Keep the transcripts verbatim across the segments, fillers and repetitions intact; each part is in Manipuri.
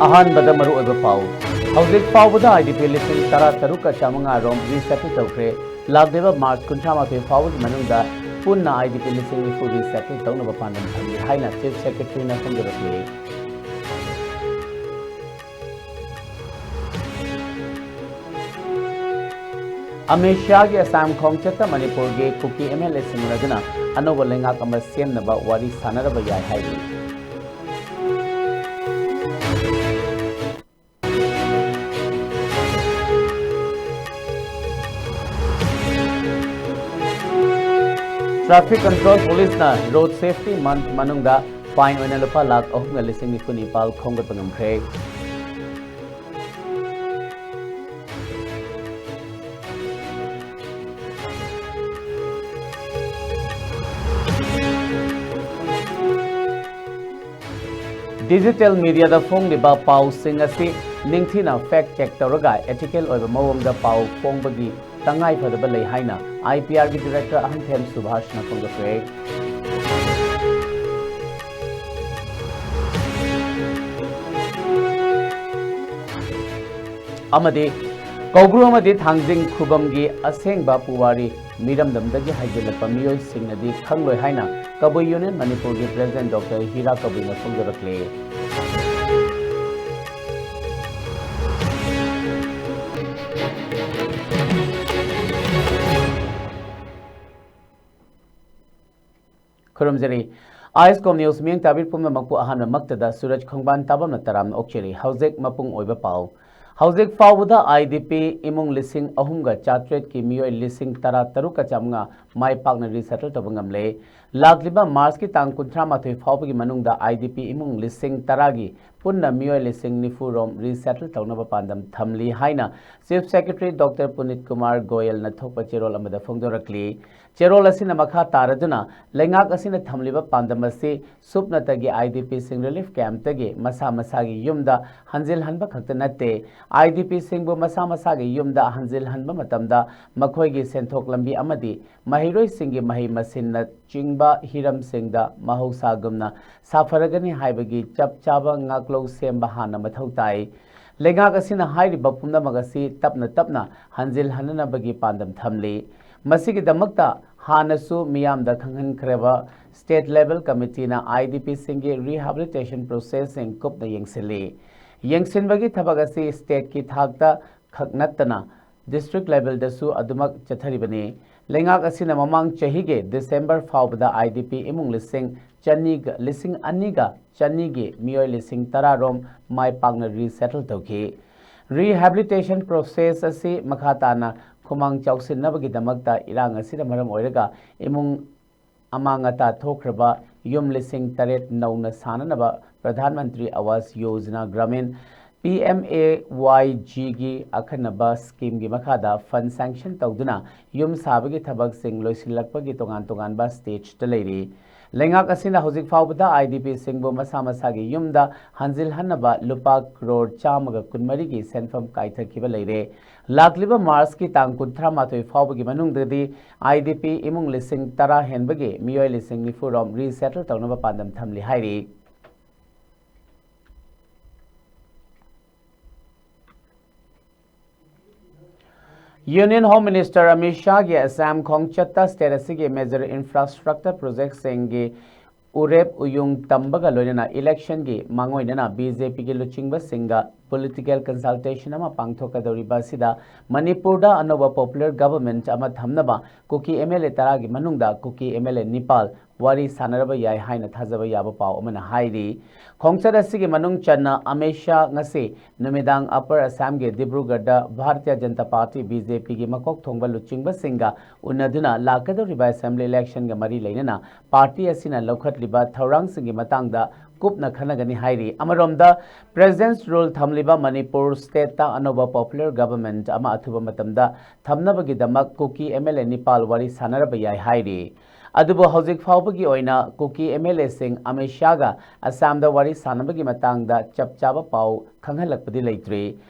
ꯑꯍꯥꯟꯕꯗ ꯃꯔꯨꯑꯣꯏꯕ ꯄꯥꯎ꯫ ꯍꯧꯖꯤꯛ ꯐꯥꯎꯕꯗ IDP ꯂꯤꯁꯤꯡ ꯇꯔꯥ ꯇꯔꯨꯛꯀ ꯆꯥꯃꯉꯥ ꯔꯣꯝ resettle ꯇꯧꯈ꯭ꯔꯦ꯫ ꯂꯥꯛꯂꯤꯕ ꯃꯥꯔꯆ ꯀꯨꯟꯊ꯭ꯔꯥ ꯃꯥꯊꯣꯏ ꯐꯥꯎꯕꯒꯤ ꯃꯅꯨꯡꯗ ꯄꯨꯟꯅ IDP ꯂꯤꯁꯤꯡ ꯅꯤꯐꯨ resettle ꯇꯧꯅꯕ ꯄꯥꯟꯗꯝ ꯊꯝꯂꯤ ꯍꯥꯏꯅ Chief Secretaryꯅ ꯐꯣꯡꯗꯣꯔꯛꯂꯤ꯫ ꯑꯃꯤꯠ ꯁꯥꯍꯒꯤ ꯑꯁꯥꯝ ꯈꯣꯡꯆꯠꯇ ꯃꯅꯤꯄꯨꯔꯒꯤ ꯀꯨꯀꯤ MLAꯁꯤꯡ ꯎꯅꯗꯨꯅ ꯑꯅꯧꯕ ꯂꯩꯉꯥꯛ ꯑꯃ ꯁꯦꯝꯅꯕ ꯋꯥꯔꯤ ꯁꯥꯟꯅꯔꯕ ꯌꯥꯏ ꯍꯥꯏꯔꯤ꯫ Traffic Control Policeꯅ Road Safety Month ꯃꯅꯨꯡꯗ fine ꯑꯣꯏꯅ ꯂꯨꯄꯥ ꯂꯥꯈ ꯑꯍꯨꯝꯒ ꯂꯤꯁꯤꯡ ꯅꯤꯐꯨ ꯅꯤꯄꯥꯜ ꯈꯣꯝꯒꯠꯄ ꯉꯝꯈ꯭ꯔꯦ꯫ Digital mediaꯗ ꯐꯣꯡꯂꯤꯕ ꯄꯥꯎꯁꯤꯡ ꯑꯁꯤ ꯅꯤꯡꯊꯤꯅ fact check ꯇꯧꯔꯒ ethical ꯑꯣꯏꯕ ꯃꯑꯣꯡꯗ ꯄꯥꯎ ꯐꯣꯡꯕꯒꯤ ꯇꯉꯥꯏ ꯐꯗꯕ ꯂꯩ ꯍꯥꯏꯅ IPRꯒꯤ Director ꯑꯍꯟꯊꯦꯝ ꯁꯨꯚꯥꯁꯅ ꯐꯣꯡꯗꯣꯛꯈ꯭ꯔꯦ꯫ ꯑꯃꯗꯤ ꯀꯧꯕ꯭ꯔꯨ ꯑꯃꯗꯤ ꯊꯥꯡꯖꯤꯡ ꯈꯨꯕꯝꯒꯤ ꯑꯁꯦꯡꯕ ꯄꯨꯋꯥꯔꯤ ꯃꯤꯔꯝꯗꯝꯗꯒꯤ ꯍꯥꯏꯖꯤꯜꯂꯛꯄ ꯃꯤꯑꯣꯏꯁꯤꯡꯅꯗꯤ ꯈꯪꯂꯣꯏ ꯍꯥꯏꯅ ꯀꯕꯨꯏ Union ꯃꯅꯤꯄꯨꯔꯒꯤ President Doctor ꯍꯤꯔꯥ ꯀꯕꯨꯏꯅ ꯐꯣꯡꯗꯣꯔꯛꯂꯤ꯫ ꯈꯨꯔꯨꯝꯖꯔꯤ꯫ ISCOM News ꯃꯤꯠꯌꯦꯡ ꯇꯥꯕꯤꯔꯤꯕ ꯄꯨꯝꯅꯃꯛꯄꯨ ꯑꯍꯥꯟꯕꯃꯛꯇꯗ ꯁꯨꯔꯖ ꯈꯣꯡꯕꯥꯟ ꯇꯥꯕꯝꯅ ꯇꯔꯥꯝꯅ ꯑꯣꯛꯆꯔꯤ꯫ ꯍꯧꯖꯤꯛ ꯃꯄꯨꯡ ꯑꯣꯏꯕ ꯄꯥꯎ꯫ ꯍꯧꯖꯤꯛ ꯐꯥꯎꯕꯗ IDP ꯏꯃꯨꯡ ꯂꯤꯁꯤꯡ ꯑꯍꯨꯝꯒ ꯆꯥꯇ꯭ꯔꯦꯠꯀꯤ ꯃꯤꯑꯣꯏ ꯂꯤꯁꯤꯡ ꯇꯔꯥ ꯇꯔꯨꯛꯀ ꯆꯥꯃꯉꯥ ꯃꯥꯏ ꯄꯥꯛꯅ resettle ꯇꯧꯕ ꯉꯝꯂꯦ꯫ ꯂꯥꯛꯂꯤꯕ ꯃꯥꯔꯆꯀꯤ ꯇꯥꯡ ꯀꯨꯟꯊ꯭ꯔꯥ ꯃꯥꯊꯣꯏ ꯐꯥꯎꯕꯒꯤ ꯃꯅꯨꯡꯗ IDP ꯏꯃꯨꯡ ꯂꯤꯁꯤꯡ ꯇꯔꯥꯒꯤ ꯄꯨꯟꯅ ꯃꯤꯑꯣꯏ ꯂꯤꯁꯤꯡ ꯅꯤꯐꯨ ꯔꯣꯝ resettle ꯇꯧꯅꯕ ꯄꯥꯟꯗꯝ ꯊꯝꯂꯤ ꯍꯥꯏꯅ Chief Secretary Doctor ꯄꯨꯅꯤꯠ ꯀꯨꯃꯥꯔ ꯒꯣꯌꯜꯅ ꯊꯣꯛꯄ ꯆꯦꯔꯣꯜ ꯑꯃꯗ ꯐꯣꯡꯗꯣꯔꯛꯂꯤ꯫ ꯆꯦꯔꯣꯜ ꯑꯁꯤꯅ ꯃꯈꯥ ꯇꯥꯔꯗꯨꯅ, ꯂꯩꯉꯥꯛ ꯑꯁꯤꯅ ꯊꯝꯂꯤꯕ ꯄꯥꯟꯗꯝ ꯑꯁꯤ ꯁꯨꯞꯅꯇꯒꯤ IDPꯁꯤꯡ relief campꯇꯒꯤ ꯃꯁꯥ ꯃꯁꯥꯒꯤ ꯌꯨꯝꯗ ꯍꯟꯖꯤꯜꯍꯟꯕ ꯈꯛꯇ ꯅꯠꯇꯦ, IDPꯁꯤꯡꯕꯨ ꯃꯁꯥ ꯃꯁꯥꯒꯤ ꯌꯨꯝꯗ ꯍꯟꯖꯤꯜꯍꯟꯕ ꯃꯇꯝꯗ ꯃꯈꯣꯏꯒꯤ ꯁꯦꯟꯊꯣꯛ ꯂꯝꯕꯤ ꯑꯃꯗꯤ ꯃꯍꯩꯔꯣꯏꯁꯤꯡꯒꯤ ꯃꯍꯩ ꯃꯁꯤꯡꯅꯆꯤꯡꯕ ꯍꯤꯔꯝꯁꯤꯡꯗ ꯃꯍꯧꯁꯥꯒꯨꯝꯅ ꯁꯥꯐꯔꯒꯅꯤ ꯍꯥꯏꯕꯒꯤ ꯆꯞ ꯆꯥꯕ ꯉꯥꯛ ꯀ꯭ꯂꯣꯖ ꯁꯦꯝꯕ ꯍꯥꯟꯅ ꯃꯊꯧ ꯇꯥꯏ꯫ ꯂꯩꯉꯥꯛ ꯑꯁꯤꯅ ꯍꯥꯏꯔꯤꯕ ꯄꯨꯝꯅꯃꯛ ꯑꯁꯤ ꯇꯞꯅ ꯇꯞꯅ ꯍꯟꯖꯤꯜꯍꯟꯅꯅꯕꯒꯤ ꯄꯥꯟꯗꯝ ꯊꯝꯂꯤ꯫ ꯃꯁꯤꯒꯤꯗꯃꯛꯇ ꯍꯥꯟꯅꯁꯨ ꯃꯤꯌꯥꯝꯗ ꯈꯪꯍꯟꯈ꯭ꯔꯕ state level committeeꯅ IDPꯁꯤꯡꯒꯤ rehabilitation processꯁꯤꯡ ꯀꯨꯞꯅ ꯌꯦꯡꯁꯤꯜꯂꯤ꯫ ꯌꯦꯡꯁꯤꯟꯕꯒꯤ ꯊꯕꯛ ꯑꯁꯤ stateꯀꯤ ꯊꯥꯛꯇ ꯈꯛ ꯅꯠꯇꯅ district levelꯗꯁꯨ ꯑꯗꯨꯃꯛ ꯆꯠꯊꯔꯤꯕꯅꯤ꯫ ꯂꯩꯉꯥꯛ ꯑꯁꯤꯅ ꯃꯃꯥꯡ ꯆꯍꯤꯒꯤ December ꯐꯥꯎꯕꯗ IDP ꯏꯃꯨꯡ ꯂꯤꯁꯤꯡ ꯆꯅꯤꯒ, ꯂꯤꯁꯤꯡ ꯑꯅꯤꯒ ꯆꯅꯤꯒꯤ ꯃꯤꯑꯣꯏ ꯂꯤꯁꯤꯡ ꯇꯔꯥ ꯔꯣꯝ ꯃꯥꯏ ꯄꯥꯛꯅ resettle ꯇꯧꯈꯤ꯫ Rehabilitation process ꯑꯁꯤ ꯃꯈꯥ ꯇꯥꯅ ꯈꯨꯃꯥꯡ ꯆꯥꯎꯁꯤꯟꯅꯕꯒꯤꯗꯃꯛꯇ ꯏꯔꯥꯡ ꯑꯁꯤꯅ ꯃꯔꯝ ꯑꯣꯏꯔꯒ ꯏꯃꯨꯡ ꯑꯃꯥꯡ ꯑꯇꯥ ꯊꯣꯛꯈ꯭ꯔꯕ ꯌꯨꯝ ꯂꯤꯁꯤꯡ ꯇꯔꯦꯠ ꯅꯧꯅ ꯁꯥꯅꯅꯕ ꯄ꯭ꯔꯙꯥꯟ ꯃꯟꯇ꯭ꯔꯤ ꯑꯋꯥꯁ ꯌꯣꯖꯅꯥ ꯒ꯭ꯔꯥꯃꯤꯟ, PMAYGꯒꯤ ꯑꯈꯟꯅꯕ schemeꯒꯤ ꯃꯈꯥꯗ fund sanction ꯇꯧꯗꯨꯅ ꯌꯨꯝ ꯁꯥꯕꯒꯤ ꯊꯕꯛꯁꯤꯡ ꯂꯣꯏꯁꯤꯜꯂꯛꯄꯒꯤ ꯇꯣꯉꯥꯟ ꯇꯣꯉꯥꯟꯕ stageꯇ ꯂꯩꯔꯤ꯫ ꯂꯩꯉꯥꯛ ꯑꯁꯤꯅ ꯍꯧꯖꯤꯛ ꯐꯥꯎꯕꯗ IDPꯁꯤꯡꯕꯨ ꯃꯁꯥ ꯃꯁꯥꯒꯤ ꯌꯨꯝꯗ ꯍꯟꯖꯤꯜꯍꯟꯅꯕ ꯂꯨꯄꯥ ꯀ꯭ꯔꯣꯔ ꯆꯥꯝꯃꯒ ꯀꯨꯟꯃꯔꯤꯒꯤ ꯁꯦꯟꯐꯝ ꯀꯥꯏꯊꯈꯤꯕ ꯂꯩꯔꯦ꯫ ꯂꯥꯛꯂꯤꯕ ꯃꯥꯔꯆꯀꯤ ꯇꯥꯡ ꯀꯨꯟꯊ꯭ꯔꯥ ꯃꯥꯊꯣꯏ ꯐꯥꯎꯕꯒꯤ ꯃꯅꯨꯡꯗꯗꯤ IDP ꯏꯃꯨꯡ ꯂꯤꯁꯤꯡ ꯇꯔꯥ ꯍꯦꯟꯕꯒꯤ ꯃꯤꯑꯣꯏ ꯂꯤꯁꯤꯡ ꯅꯤꯐꯨ ꯔꯣꯝ resettle ꯇꯧꯅꯕ ꯄꯥꯟꯗꯝ ꯊꯝꯂꯤ ꯍꯥꯏꯔꯤ꯫ Union Home Minister Amit ꯁꯥꯍꯒꯤ Assam ꯈꯣꯡꯆꯠꯇ state ꯑꯁꯤꯒꯤ major infrastructure projectꯁꯤꯡꯒꯤ ꯎꯔꯦꯞ ꯎꯌꯨꯡ ꯇꯝꯕꯒ ꯂꯣꯏꯅꯅ electionꯒꯤ ꯃꯥꯡꯑꯣꯏꯅꯅ BJPꯒꯤ ꯂꯨꯆꯤꯡꯕꯁꯤꯡꯒ political consultation ꯑꯃ ꯄꯥꯡꯊꯣꯛꯀꯗꯧꯔꯤꯕ ꯑꯁꯤꯗ ꯃꯅꯤꯄꯨꯔꯗ ꯑꯅꯧꯕ popular government ꯑꯃ ꯊꯝꯅꯕ ꯀꯨꯀꯤ MLA ꯇꯔꯥꯒꯤ ꯃꯅꯨꯡꯗ ꯀꯨꯀꯤ MLA ꯅꯤꯄꯥꯜ ꯋꯥꯔꯤ ꯁꯥꯟꯅꯔꯕ ꯌꯥꯏ ꯍꯥꯏꯅ ꯊꯥꯖꯕ ꯌꯥꯕ ꯄꯥꯎ ꯑꯃꯅ ꯍꯥꯏꯔꯤ꯫ ꯈꯣꯡꯆꯠ ꯑꯁꯤꯒꯤ ꯃꯅꯨꯡ ꯆꯟꯅ ꯑꯃꯤꯠ ꯁꯥꯍ ꯉꯁꯤ ꯅꯨꯃꯤꯗꯥꯡ Upper Assamꯒꯤ ꯗꯤꯕ꯭ꯔꯨꯒꯔꯗ ꯚꯥꯔꯇꯤꯌ ꯖꯅꯇꯥ ꯄꯥꯔꯇꯤ, BJPꯒꯤ ꯃꯀꯣꯛ ꯊꯣꯡꯕ ꯂꯨꯆꯤꯡꯕꯁꯤꯡꯒ ꯎꯅꯗꯨꯅ ꯂꯥꯛꯀꯗꯧꯔꯤꯕ assembly electionꯒ ꯃꯔꯤ ꯂꯩꯅꯅ ꯄꯥꯔꯇꯤ ꯑꯁꯤꯅ ꯂꯧꯈꯠꯂꯤꯕ ꯊꯧꯔꯥꯡꯁꯤꯡꯒꯤ ꯃꯇꯥꯡꯗ ꯀꯨꯞꯅ ꯈꯟꯅꯒꯅꯤ ꯍꯥꯏꯔꯤ꯫ ꯑꯃꯔꯣꯝꯗ, President's Rule ꯊꯝꯂꯤꯕ ꯃꯅꯤꯄꯨꯔ stateꯇ ꯑꯅꯧꯕ popular government ꯑꯃ ꯑꯊꯨꯕ ꯃꯇꯝꯗ ꯊꯝꯅꯕꯒꯤꯗꯃꯛ ꯀꯨꯀꯤ MLA ꯅꯤꯄꯥꯜ ꯋꯥꯔꯤ ꯁꯥꯟꯅꯔꯕ ꯌꯥꯏ ꯍꯥꯏꯔꯤ꯫ ꯑꯗꯨꯕꯨ ꯍꯧꯖꯤꯛ ꯐꯥꯎꯕꯒꯤ ꯑꯣꯏꯅ ꯀꯨꯀꯤ ꯑꯦꯝ ꯑꯦꯜ ꯑꯦꯁꯤꯡ ꯑꯃꯤꯠ ꯁꯥꯍꯒ ꯑꯁꯥꯝꯗ ꯋꯥꯔꯤ ꯁꯥꯟꯅꯕꯒꯤ ꯃꯇꯥꯡꯗ ꯆꯞ ꯆꯥꯕ ꯄꯥꯎ ꯈꯪꯍꯜꯂꯛꯄꯗꯤ ꯂꯩꯇ꯭ꯔꯤ꯫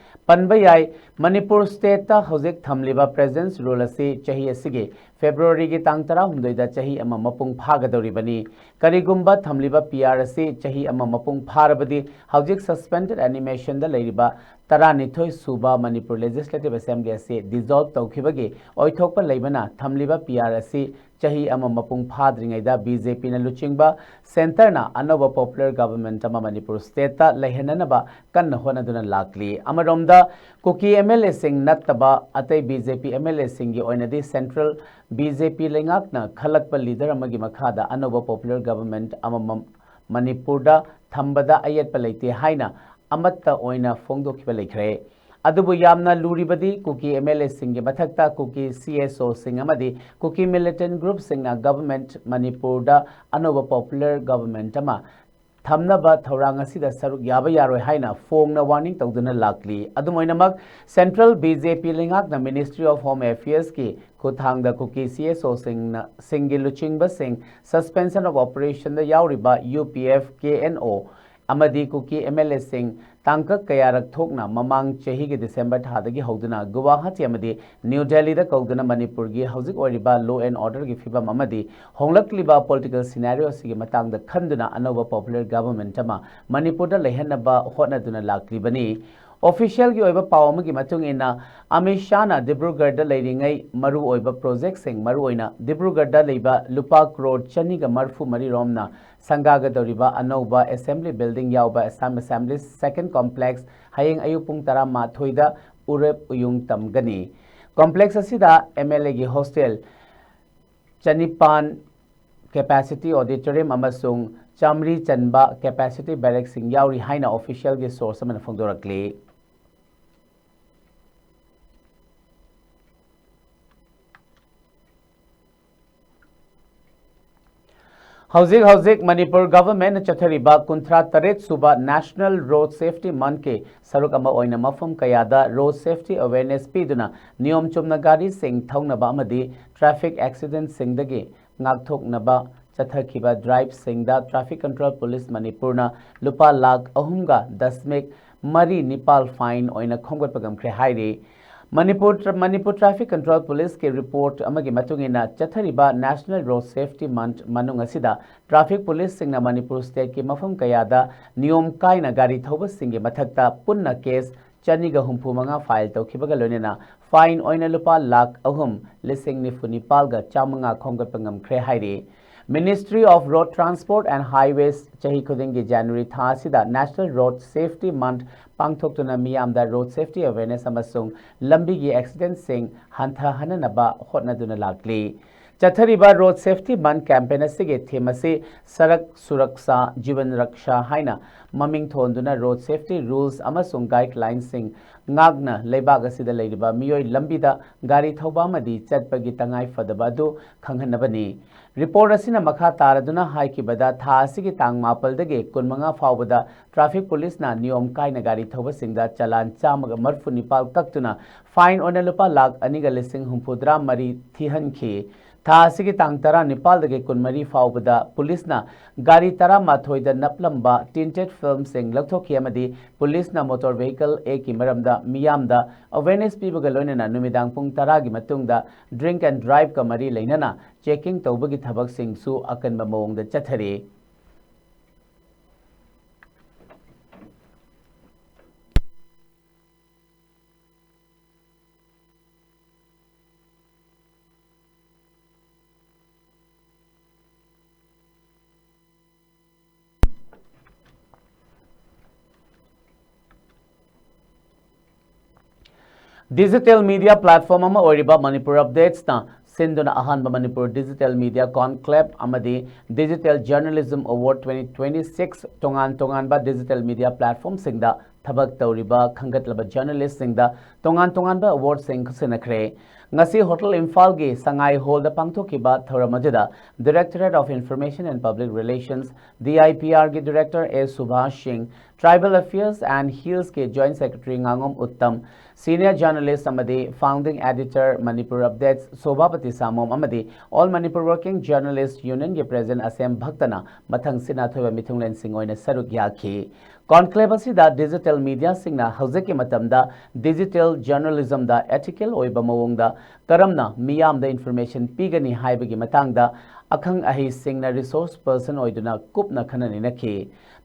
ꯄꯟꯕ ꯌꯥꯏ, ꯃꯅꯤꯄꯨꯔ ꯁ꯭ꯇꯦꯠꯇ ꯍꯧꯖꯤꯛ ꯊꯝꯂꯤꯕ ꯄ꯭ꯔꯦꯖꯦꯟꯁ ꯔꯨꯜ ꯑꯁꯤ ꯆꯍꯤ ꯑꯁꯤꯒꯤ ꯐꯦꯕ꯭ꯔꯨꯋꯥꯔꯤꯒꯤ ꯇꯥꯡ ꯇꯔꯥꯍꯨꯝꯗꯣꯏꯗ ꯆꯍꯤ ꯑꯃ ꯃꯄꯨꯡ ꯐꯥꯒꯗꯧꯔꯤꯕꯅꯤ꯫ ꯀꯔꯤꯒꯨꯝꯕ ꯊꯝꯂꯤꯕ ꯄꯤ ꯑꯥꯔ ꯑꯁꯤ ꯆꯍꯤ ꯑꯃ ꯃꯄꯨꯡ ꯐꯥꯔꯕꯗꯤ, ꯍꯧꯖꯤꯛ ꯁꯁꯄꯦꯟꯗꯦꯗ ꯑꯦꯅꯤꯃꯦꯁꯟꯗ ꯂꯩꯔꯤꯕ ꯇꯔꯥꯅꯤꯊꯣꯏ ꯁꯨꯕ ꯃꯅꯤꯄꯨꯔ ꯂꯦꯖꯤꯁꯂꯦꯇꯤꯚ ꯑꯦꯁꯦꯝꯕ꯭ꯂꯤ ꯑꯁꯤ ꯗꯤꯖꯣꯜꯚ ꯇꯧꯈꯤꯕꯒꯤ ꯑꯣꯏꯊꯣꯛꯄ ꯂꯩꯕꯅ, ꯊꯝꯂꯤꯕ ꯄꯤ ꯑꯥꯔ ꯑꯁꯤ ꯆꯍꯤ ꯑꯃ ꯃꯄꯨꯡ ꯐꯥꯗ꯭ꯔꯤꯉꯩꯗ ꯕꯤ ꯖꯦ ꯄꯤꯅ ꯂꯨꯆꯤꯡꯕ ꯁꯦꯟꯇꯔꯅ ꯑꯅꯧꯕ ꯄꯣꯄꯨꯂꯔ ꯒꯚꯔꯟꯃꯦꯟꯠ ꯑꯃ ꯃꯅꯤꯄꯨꯔ ꯁ꯭ꯇꯦꯠꯇ ꯂꯩꯍꯟꯅꯅꯕ ꯀꯟꯅ ꯍꯣꯠꯅꯗꯨꯅ ꯂꯥꯛꯂꯤ꯫ ꯑꯃꯔꯣꯝꯗ, ꯀꯨꯀꯤ ꯑꯦꯝ ꯑꯦꯜ ꯑꯦꯁꯤꯡ ꯅꯠꯇꯕ ꯑꯇꯩ B J P M L ꯑꯦꯁꯤꯡꯒꯤ ꯑꯣꯏꯅꯗꯤ ꯁꯦꯟꯇ꯭ꯔꯦꯜ ꯕꯤ ꯖꯦ ꯄꯤ ꯂꯩꯉꯥꯛꯅ ꯈꯜꯂꯛꯄ ꯂꯤꯗꯔ ꯑꯃꯒꯤ ꯃꯈꯥꯗ ꯑꯅꯧꯕ ꯄꯣꯄꯨꯂꯔ ꯒꯚꯔꯟꯃꯦꯟꯠ ꯑꯃꯃꯝ ꯃꯅꯤꯄꯨꯔꯗ ꯊꯝꯕꯗ ꯑꯌꯦꯠꯄ ꯂꯩꯇꯦ ꯍꯥꯏꯅ ꯑꯃꯠꯇ ꯑꯣꯏꯅ ꯐꯣꯡꯗꯣꯛꯈꯤꯕ ꯂꯩꯈ꯭ꯔꯦ꯫ ꯑꯗꯨꯕꯨ ꯌꯥꯝꯅ ꯂꯨꯔꯤꯕꯗꯤ ꯀꯨꯀꯤ ꯑꯦꯝ ꯑꯦꯜ ꯑꯦꯁꯤꯡꯒꯤ ꯃꯊꯛꯇ ꯀꯨꯀꯤ ꯁꯤ ꯑꯦꯁ ꯑꯣꯁꯤꯡ ꯑꯃꯗꯤ ꯀꯨꯀꯤ ꯃꯤꯂꯤꯇꯦꯟꯠ ꯒ꯭ꯔꯨꯞꯁꯤꯡꯅ ꯒꯚꯔꯟꯃꯦꯟꯠ ꯃꯅꯤꯄꯨꯔꯗ ꯑꯅꯧꯕ ꯄꯣꯄꯨꯂꯔ ꯒꯚꯔꯟꯃꯦꯟꯠ ꯑꯃ ꯊꯝꯅꯕ ꯊꯧꯔꯥꯡ ꯑꯁꯤꯗ ꯁꯔꯨꯛ ꯌꯥꯕ ꯌꯥꯔꯣꯏ ꯍꯥꯏꯅ ꯐꯣꯡꯅ ꯋꯥꯔꯅꯤꯡ ꯇꯧꯗꯨꯅ ꯂꯥꯛꯂꯤ꯫ ꯑꯗꯨꯝ ꯑꯣꯏꯅꯃꯛ, ꯁꯦꯟꯇ꯭ꯔꯦꯜ ꯕꯤ ꯖꯦ ꯄꯤ ꯂꯩꯉꯥꯛꯅ ꯃꯤꯅꯤꯁꯇ꯭ꯔꯤ ꯑꯣꯐ ꯍꯣꯝ ꯑꯦꯐꯤꯌꯔꯁꯀꯤ ꯈꯨꯠꯊꯥꯡꯗ ꯀꯨꯀꯤ ꯁꯤ ꯑꯦꯁ ꯑꯣꯁꯤꯡꯅ, ꯁꯤꯡꯒꯤ ꯂꯨꯆꯤꯡꯕꯁꯤꯡ ꯁꯁꯄꯦꯟꯁꯟ ꯑꯣꯐ ꯑꯣꯄꯔꯦꯁꯟꯗ ꯌꯥꯎꯔꯤꯕ U P F, K N O ꯑꯃꯗꯤ ꯀꯨꯀꯤ ꯑꯦꯝ ꯑꯦꯜ ꯑꯦꯁꯤꯡ ꯇꯥꯡꯀꯛ ꯀꯌꯥꯔꯛ ꯊꯣꯛꯅ ꯃꯃꯥꯡ ꯆꯍꯤꯒꯤ ꯗꯤꯁꯦꯝꯕꯔ ꯊꯥꯗꯒꯤ ꯍꯧꯗꯨꯅ ꯒꯨꯋꯥꯍꯥꯇꯤ ꯑꯃꯗꯤ ꯅ꯭ꯌꯨ ꯗꯦꯜꯂꯤꯗ ꯀꯧꯗꯨꯅ ꯃꯅꯤꯄꯨꯔꯒꯤ ꯍꯧꯖꯤꯛ ꯑꯣꯏꯔꯤꯕ ꯂꯣ ꯑꯦꯟ ꯑꯣꯔꯗꯔꯒꯤ ꯐꯤꯕꯝ ꯑꯃꯗꯤ ꯍꯣꯡꯂꯛꯂꯤꯕ ꯄꯣꯂꯤꯇꯤꯀꯦꯜ ꯁꯤꯅꯥꯔꯤꯑꯣ ꯑꯁꯤꯒꯤ ꯃꯇꯥꯡꯗ ꯈꯟꯗꯨꯅ ꯑꯅꯧꯕ ꯄꯣꯄꯨꯂꯔ ꯒꯚꯔꯟꯃꯦꯟꯠ ꯑꯃ ꯃꯅꯤꯄꯨꯔꯗ ꯂꯩꯍꯟꯅꯕ ꯍꯣꯠꯅꯗꯨꯅ ꯂꯥꯛꯂꯤꯕꯅꯤ꯫ ꯑꯣꯐꯤꯁꯤꯌꯦꯜꯒꯤ ꯑꯣꯏꯕ ꯄꯥꯎ ꯑꯃꯒꯤ ꯃꯇꯨꯡ ꯏꯟꯅ, ꯑꯃꯤꯠ ꯁꯥꯍꯅ ꯗꯤꯕ꯭ꯔꯨꯒꯔꯗ ꯂꯩꯔꯤꯉꯩ ꯃꯔꯨꯑꯣꯏꯕ ꯄ꯭ꯔꯣꯖꯦꯛꯁꯤꯡ, ꯃꯔꯨꯑꯣꯏꯅ ꯗꯤꯕ꯭ꯔꯨꯒꯔꯗ ꯂꯩꯕ ꯂꯨꯄꯥ ꯀ꯭ꯔꯣꯔ ꯆꯅꯤꯒ ꯃꯔꯤꯐꯨ ꯃꯔꯤ ꯔꯣꯝꯅ ꯁꯪꯒꯥꯒꯗꯧꯔꯤꯕ ꯑꯅꯧꯕ ꯑꯦꯁꯦꯝꯕ꯭ꯂꯤ ꯕꯤꯜꯗꯤꯡ ꯌꯥꯎꯕ ꯑꯁꯥꯝ ꯑꯦꯁꯦꯝꯕ꯭ꯂꯤ ꯁꯦꯀꯦꯟ ꯀꯣꯝꯄ꯭ꯂꯦꯛꯁ ꯍꯌꯦꯡ ꯑꯌꯨꯛ ꯄꯨꯡ ꯇꯔꯥꯃꯥꯊꯣꯏꯗ ꯎꯔꯦꯞ ꯎꯌꯨꯡ ꯇꯝꯒꯅꯤ꯫ ꯀꯣꯝꯄ꯭ꯂꯦꯛꯁ ꯑꯁꯤꯗ ꯑꯦꯝ ꯑꯦꯜ ꯑꯦꯒꯤ ꯍꯣꯁꯇꯦꯜ ꯆꯅꯤꯄꯥꯟ, ꯀꯦꯄꯥꯁꯤꯇꯤ ꯑꯣꯗꯤꯇꯣꯔꯤꯌꯝ ꯑꯃꯁꯨꯡ ꯆꯥꯃꯔꯤ ꯆꯟꯕ ꯀꯦꯄꯥꯁꯤꯇꯤ ꯕꯦꯔꯦꯛꯁꯤꯡ ꯌꯥꯎꯔꯤ ꯍꯥꯏꯅ ꯑꯣꯐꯤꯁꯤꯌꯦꯜꯒꯤ ꯁꯣꯔꯁ ꯑꯃꯅ ꯐꯣꯡꯗꯣꯔꯛꯂꯤ꯫ ꯍꯧꯖꯤꯛ ꯍꯧꯖꯤꯛ ꯃꯅꯤꯄꯨꯔ ꯒꯚꯔꯟꯃꯦꯟꯠꯅ ꯆꯠꯊꯔꯤꯕ ꯀꯨꯟꯊ꯭ꯔꯥ ꯇꯔꯦꯠ ꯁꯨꯕ National Road Safety Monthꯀꯤ ꯁꯔꯨꯛ ꯑꯃ ꯑꯣꯏꯅ ꯃꯐꯝ ꯀꯌꯥꯗ road safety awareness ꯄꯤꯗꯨꯅ ꯅꯤꯌꯣꯝ ꯆꯨꯝꯅ ꯒꯥꯔꯤꯁꯤꯡ ꯊꯧꯅꯕ ꯑꯃꯗꯤ traffic accidentꯁꯤꯡꯗꯒꯤ ꯉꯥꯛꯊꯣꯛꯅꯕ ꯆꯠꯊꯈꯤꯕ driveꯁꯤꯡꯗ Traffic Control Police ꯃꯅꯤꯄꯨꯔꯅ ꯂꯨꯄꯥ ꯂꯥꯈ ꯑꯍꯨꯝꯒ ꯗꯁꯃꯤꯛ ꯃꯔꯤ ꯅꯤꯄꯥꯜ fine ꯑꯣꯏꯅ ꯈꯣꯝꯒꯠꯄ ꯉꯝꯈ꯭ꯔꯦ ꯍꯥꯏꯔꯤ꯫ Manipur, Manipur Traffic Control Policeꯀꯤ report ꯑꯃꯒꯤ ꯃꯇꯨꯡ ꯏꯟꯅ, ꯆꯠꯊꯔꯤꯕ National Road Safety Month ꯃꯅꯨꯡ ꯑꯁꯤꯗ traffic policeꯁꯤꯡꯅ ꯃꯅꯤꯄꯨꯔ stateꯀꯤ ꯃꯐꯝ ꯀꯌꯥꯗ ꯅꯤꯌꯣꯝ ꯀꯥꯏꯅ ꯒꯥꯔꯤ ꯊꯧꯕꯁꯤꯡꯒꯤ ꯃꯊꯛꯇ ꯄꯨꯟꯅ case ꯆꯅꯤꯒ ꯍꯨꯝꯐꯨ ꯃꯉꯥ file ꯇꯧꯈꯤꯕꯒ ꯂꯣꯏꯅꯅ fine ꯑꯣꯏꯅ ꯂꯨꯄꯥ ꯂꯥꯈ ꯑꯍꯨꯝ ꯂꯤꯁꯤꯡ ꯅꯤꯐꯨ ꯅꯤꯄꯥꯜꯒ ꯆꯥꯃꯉꯥ ꯈꯣꯝꯒꯠꯄ ꯉꯝꯈ꯭ꯔꯦ ꯍꯥꯏꯔꯤ꯫ Ministry of Road Transport and Highways ꯆꯍꯤ ꯈꯨꯗꯤꯡꯒꯤ January ꯊꯥ ꯑꯁꯤꯗ National Road Safety Month ꯄꯥꯡꯊꯣꯛꯇꯨꯅ ꯃꯤꯌꯥꯝꯗ road safety awareness ꯑꯃꯁꯨꯡ ꯂꯝꯕꯤꯒꯤ accidentꯁꯤꯡ ꯍꯟꯊꯍꯟꯅꯅꯕ ꯍꯣꯠꯅꯗꯨꯅ ꯂꯥꯛꯂꯤ꯫ ꯆꯠꯊꯔꯤꯕ Road Safety Month campaign ꯑꯁꯤꯒꯤ theme ꯑꯁꯤ ꯁꯔꯛ ꯁꯨꯔꯛꯁꯥ ꯖꯤꯕꯟ ꯔꯛꯁꯥ ꯍꯥꯏꯅ ꯃꯃꯤꯡ ꯊꯣꯟꯗꯨꯅ road safety rules ꯑꯃꯁꯨꯡ guidelinesꯁꯤꯡ ꯉꯥꯛꯅ ꯂꯩꯕꯥꯛ ꯑꯁꯤꯗ ꯂꯩꯔꯤꯕ ꯃꯤꯑꯣꯏ ꯂꯝꯕꯤꯗ ꯒꯥꯔꯤ ꯊꯧꯕ ꯑꯃꯗꯤ ꯆꯠꯄꯒꯤ ꯇꯉꯥꯏ ꯐꯗꯕ ꯑꯗꯨ ꯈꯪꯍꯟꯅꯕꯅꯤ꯫ Report ꯑꯁꯤꯅ ꯃꯈꯥ ꯇꯥꯔꯗꯨꯅ ꯍꯥꯏꯈꯤꯕꯗ, ꯊꯥ ꯑꯁꯤꯒꯤ ꯇꯥꯡ ꯃꯥꯄꯜꯗꯒꯤ ꯀꯨꯟꯃꯉꯥ ꯐꯥꯎꯕꯗ traffic policeꯅ ꯅꯤꯌꯣꯝ ꯀꯥꯏꯅ ꯒꯥꯔꯤ ꯊꯧꯕꯁꯤꯡꯗ ꯆꯂꯥꯟ ꯆꯥꯝꯃꯒ ꯃꯔꯤꯐꯨ ꯅꯤꯄꯥꯜ ꯀꯛꯇꯨꯅ fine ꯑꯣꯏꯅ ꯂꯨꯄꯥ ꯂꯥꯈ ꯑꯅꯤꯒ ꯂꯤꯁꯤꯡ ꯍꯨꯝꯐꯨꯇꯔꯥ ꯃꯔꯤ ꯊꯤꯍꯟꯈꯤ꯫ ꯊꯥ ꯑꯁꯤꯒꯤ ꯇꯥꯡ ꯇꯔꯥꯅꯤꯄꯥꯜꯗꯒꯤ ꯀꯨꯟꯃꯔꯤ ꯐꯥꯎꯕꯗ policeꯅ ꯒꯥꯔꯤ ꯇꯔꯥꯃꯥꯊꯣꯏꯗ ꯅꯞꯂꯝꯕ tinted filmꯁꯤꯡ ꯂꯧꯊꯣꯛꯈꯤ ꯑꯃꯗꯤ policeꯅ motor vehicle actꯀꯤ ꯃꯔꯝꯗ ꯃꯤꯌꯥꯝꯗ awareness ꯄꯤꯕꯒ ꯂꯣꯏꯅꯅ ꯅꯨꯃꯤꯗꯥꯡ ꯄꯨꯡ ꯇꯔꯥꯒꯤ ꯃꯇꯨꯡꯗ drink and driveꯀ ꯃꯔꯤ ꯂꯩꯅꯅ checking ꯇꯧꯕꯒꯤ ꯊꯕꯛꯁꯤꯡꯁꯨ ꯑꯀꯟꯕ ꯃꯑꯣꯡꯗ ꯆꯠꯊꯔꯤ꯫ Digital media platform ꯑꯃ ꯑꯣꯏꯔꯤꯕ Manipur Updatesꯅ ꯁꯤꯟꯗꯨꯅ ꯑꯍꯥꯟꯕ Manipur Digital Media Conclave ꯑꯃꯗꯤ Digital Journalism Award twenty twenty-six ꯇꯣꯉꯥꯟ ꯇꯣꯉꯥꯟꯕ digital media platformꯁꯤꯡꯗ ꯊꯕꯛ ꯇꯧꯔꯤꯕ ꯈꯟꯒꯠꯂꯕ journalistꯁꯤꯡꯗ ꯇꯣꯉꯥꯟ ꯇꯣꯉꯥꯟꯕ awardꯁꯤꯡ ꯈꯨꯠꯁꯤꯟꯅꯈ꯭ꯔꯦ꯫ ꯉꯁꯤ ꯍꯣꯇꯦꯜ ꯏꯝꯐꯥꯜꯒꯤ ꯁꯉꯥꯏ ꯍꯣꯜꯗ ꯄꯥꯡꯊꯣꯛꯈꯤꯕ ꯊꯧꯔꯝ ꯑꯗꯨꯗ Directorate of Information and Public Relations, D I P R ꯒꯤ Director A Subhash Singh, Tribal Affairs and Hills ꯀꯤ Joint Secretary ꯉꯥꯉꯣꯝ Uttam, Senior Journalist ꯑꯃꯗꯤ Founding Editor Manipur Updates ꯁꯣꯚꯥꯄꯇꯤ ꯁꯥꯃꯣꯝ ꯑꯃꯗꯤ All Manipur Working Journalist Union ꯒꯤ President ꯑꯁꯦꯝ ꯚꯛꯇꯅ ꯃꯊꯪ ꯁꯤꯠ ꯅꯥꯊꯣꯏꯕ ꯃꯤꯊꯨꯡꯂꯦꯟꯁꯤꯡ ꯑꯣꯏꯅ ꯁꯔꯨꯛ ꯌꯥꯈꯤ꯫ Conclave ꯑꯁꯤꯗ digital media ꯁꯤꯡꯅ ꯍꯧꯖꯤꯛꯀꯤ ꯃꯇꯝꯗ digital journalism ꯗ ethical ꯑꯣꯏꯕ ꯃꯑꯣꯡꯗ ꯀꯔꯝꯅ ꯃꯤꯌꯥꯝꯗ information ꯄꯤꯒꯅꯤ ꯍꯥꯏꯕꯒꯤ ꯃꯇꯥꯡꯗ ꯑꯈꯪ ꯑꯍꯩꯁꯤꯡꯅ resource person ꯑꯣꯏꯗꯨꯅ ꯀꯨꯞꯅ ꯈꯟꯅ ꯅꯩꯅꯈꯤ꯫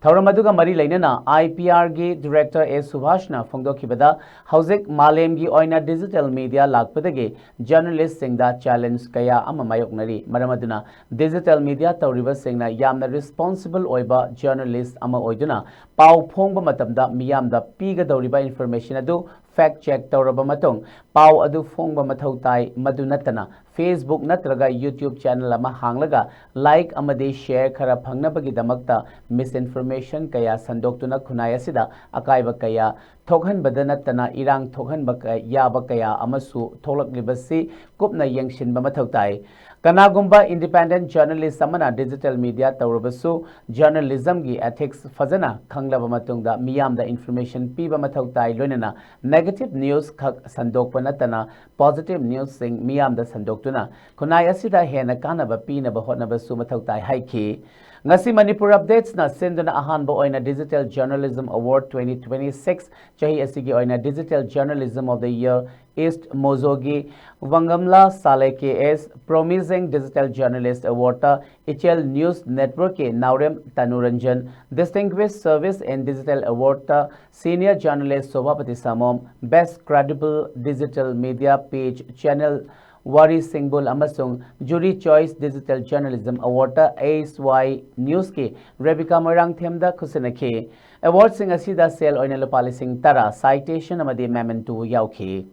ꯊꯧꯔꯝ ꯑꯗꯨꯒ ꯃꯔꯤ ꯂꯩꯅꯅ I P R ꯒꯤ Director A ꯁꯨꯚꯥꯁꯅ ꯐꯣꯡꯗꯣꯛꯈꯤꯕꯗ, ꯍꯧꯖꯤꯛ ꯃꯥꯂꯦꯝꯒꯤ ꯑꯣꯏꯅ digital media ꯂꯥꯛꯄꯗꯒꯤ journalist ꯁꯤꯡꯗ challenge ꯀꯌꯥ ꯑꯃ ꯃꯥꯌꯣꯛꯅꯔꯤ꯫ ꯃꯔꯝ ꯑꯗꯨꯅ digital media ꯇꯧꯔꯤꯕꯁꯤꯡꯅ ꯌꯥꯝꯅ responsible ꯑꯣꯏꯕ journalist ꯑꯃ ꯑꯣꯏꯗꯨꯅ ꯄꯥꯎ ꯐꯣꯡꯕ ꯃꯇꯝꯗ ꯃꯤꯌꯥꯝꯗ ꯄꯤꯒꯗꯧꯔꯤꯕ information ꯑꯗꯨ fact check ꯇꯧꯔꯕ ꯃꯇꯨꯡ ꯄꯥꯎ ꯑꯗꯨ ꯐꯣꯡꯕ ꯃꯊꯧ ꯇꯥꯏ꯫ ꯃꯗꯨ ꯅꯠꯇꯅ Facebook ꯅꯠꯇ꯭ꯔꯒ YouTube channel ꯑꯃ ꯍꯥꯡꯂꯒ like ꯑꯃꯗꯤ share ꯈꯔ ꯐꯪꯅꯕꯒꯤꯗꯃꯛꯇ misinformation ꯀꯌꯥ ꯁꯟꯗꯣꯛꯇꯨꯅ ꯈꯨꯟꯅꯥꯏ ꯑꯁꯤꯗ ꯑꯀꯥꯏꯕ ꯀꯌꯥ ꯊꯣꯛꯍꯟꯕꯗ ꯅꯠꯇꯅ ꯏꯔꯥꯡ ꯊꯣꯛꯍꯟꯕ ꯀ-, ꯌꯥꯕ ꯀꯌꯥ ꯑꯃꯁꯨ ꯊꯣꯛꯂꯛꯂꯤꯕꯁꯤ ꯀꯨꯞꯅ ꯌꯦꯡꯁꯤꯟꯕ ꯃꯊꯧ ꯇꯥꯏ꯫ ꯀꯅꯥꯒꯨꯝꯕ independent journalist ꯑꯃꯅ digital media ꯇꯧꯔꯕꯁꯨ journalism ꯒꯤ ethics ꯐꯖꯅ ꯈꯪꯂꯕ ꯃꯇꯨꯡꯗ ꯃꯤꯌꯥꯝꯗ information ꯄꯤꯕ ꯃꯊꯧ ꯇꯥꯏ, ꯂꯣꯏꯅꯅ negative news ꯈꯛ ꯁꯟꯗꯣꯛꯄ ꯅꯠꯇꯅ positive news ꯁꯤꯡ ꯃꯤꯌꯥꯝꯗ ꯁꯟꯗꯣꯛꯇꯨꯅ ꯈꯨꯟꯅꯥꯏ ꯑꯁꯤꯗ ꯍꯦꯟꯅ ꯀꯥꯟꯅꯕ ꯄꯤꯅꯕ ꯍꯣꯠꯅꯕꯁꯨ ꯃꯊꯧ ꯇꯥꯏ ꯍꯥꯏꯈꯤ꯫ ꯉꯁꯤ Manipur Updates ꯅ ꯁꯤꯟꯗꯨꯅ ꯑꯍꯥꯟꯕ ꯑꯣꯏꯅ Digital Journalism Award twenty twenty-six ꯆꯍꯤ ꯑꯁꯤꯒꯤ ꯑꯣꯏꯅ Digital Journalism of the Year East Mozo ꯒꯤ ꯋꯥꯡꯒꯝꯂꯥ ꯁꯥꯂꯦ K S, Promising Digital Journalist Award ꯇ Ichel News Network ꯀꯤ ꯅꯥꯎꯔꯦꯝ ꯇꯅꯨꯔꯟꯖꯟ, Distinguished Service in Digital Award ꯇ Senior Journalist ꯁꯣꯚꯥꯄꯇꯤ ꯁꯥꯃꯣꯝ, Best Credible Digital Media Page Channel ꯋꯥꯔꯤ ꯁꯤꯡꯕꯨꯜ ꯑꯃꯁꯨꯡ Jury Choice Digital Journalism Award ꯇ H Y News ꯀꯤ ꯔꯦꯕꯤꯀꯥ ꯃꯣꯏꯔꯥꯡꯊꯦꯝꯗ ꯈꯨꯠꯁꯤꯟꯅꯈꯤ꯫ Award ꯁꯤꯡ ꯑꯁꯤꯗ ꯁꯦꯜ ꯑꯣꯏꯅ ꯂꯨꯄꯥ ꯂꯤꯁꯤꯡ ꯇꯔꯥ, citation ꯑꯃꯗꯤ memento ꯌꯥꯎꯈꯤ꯫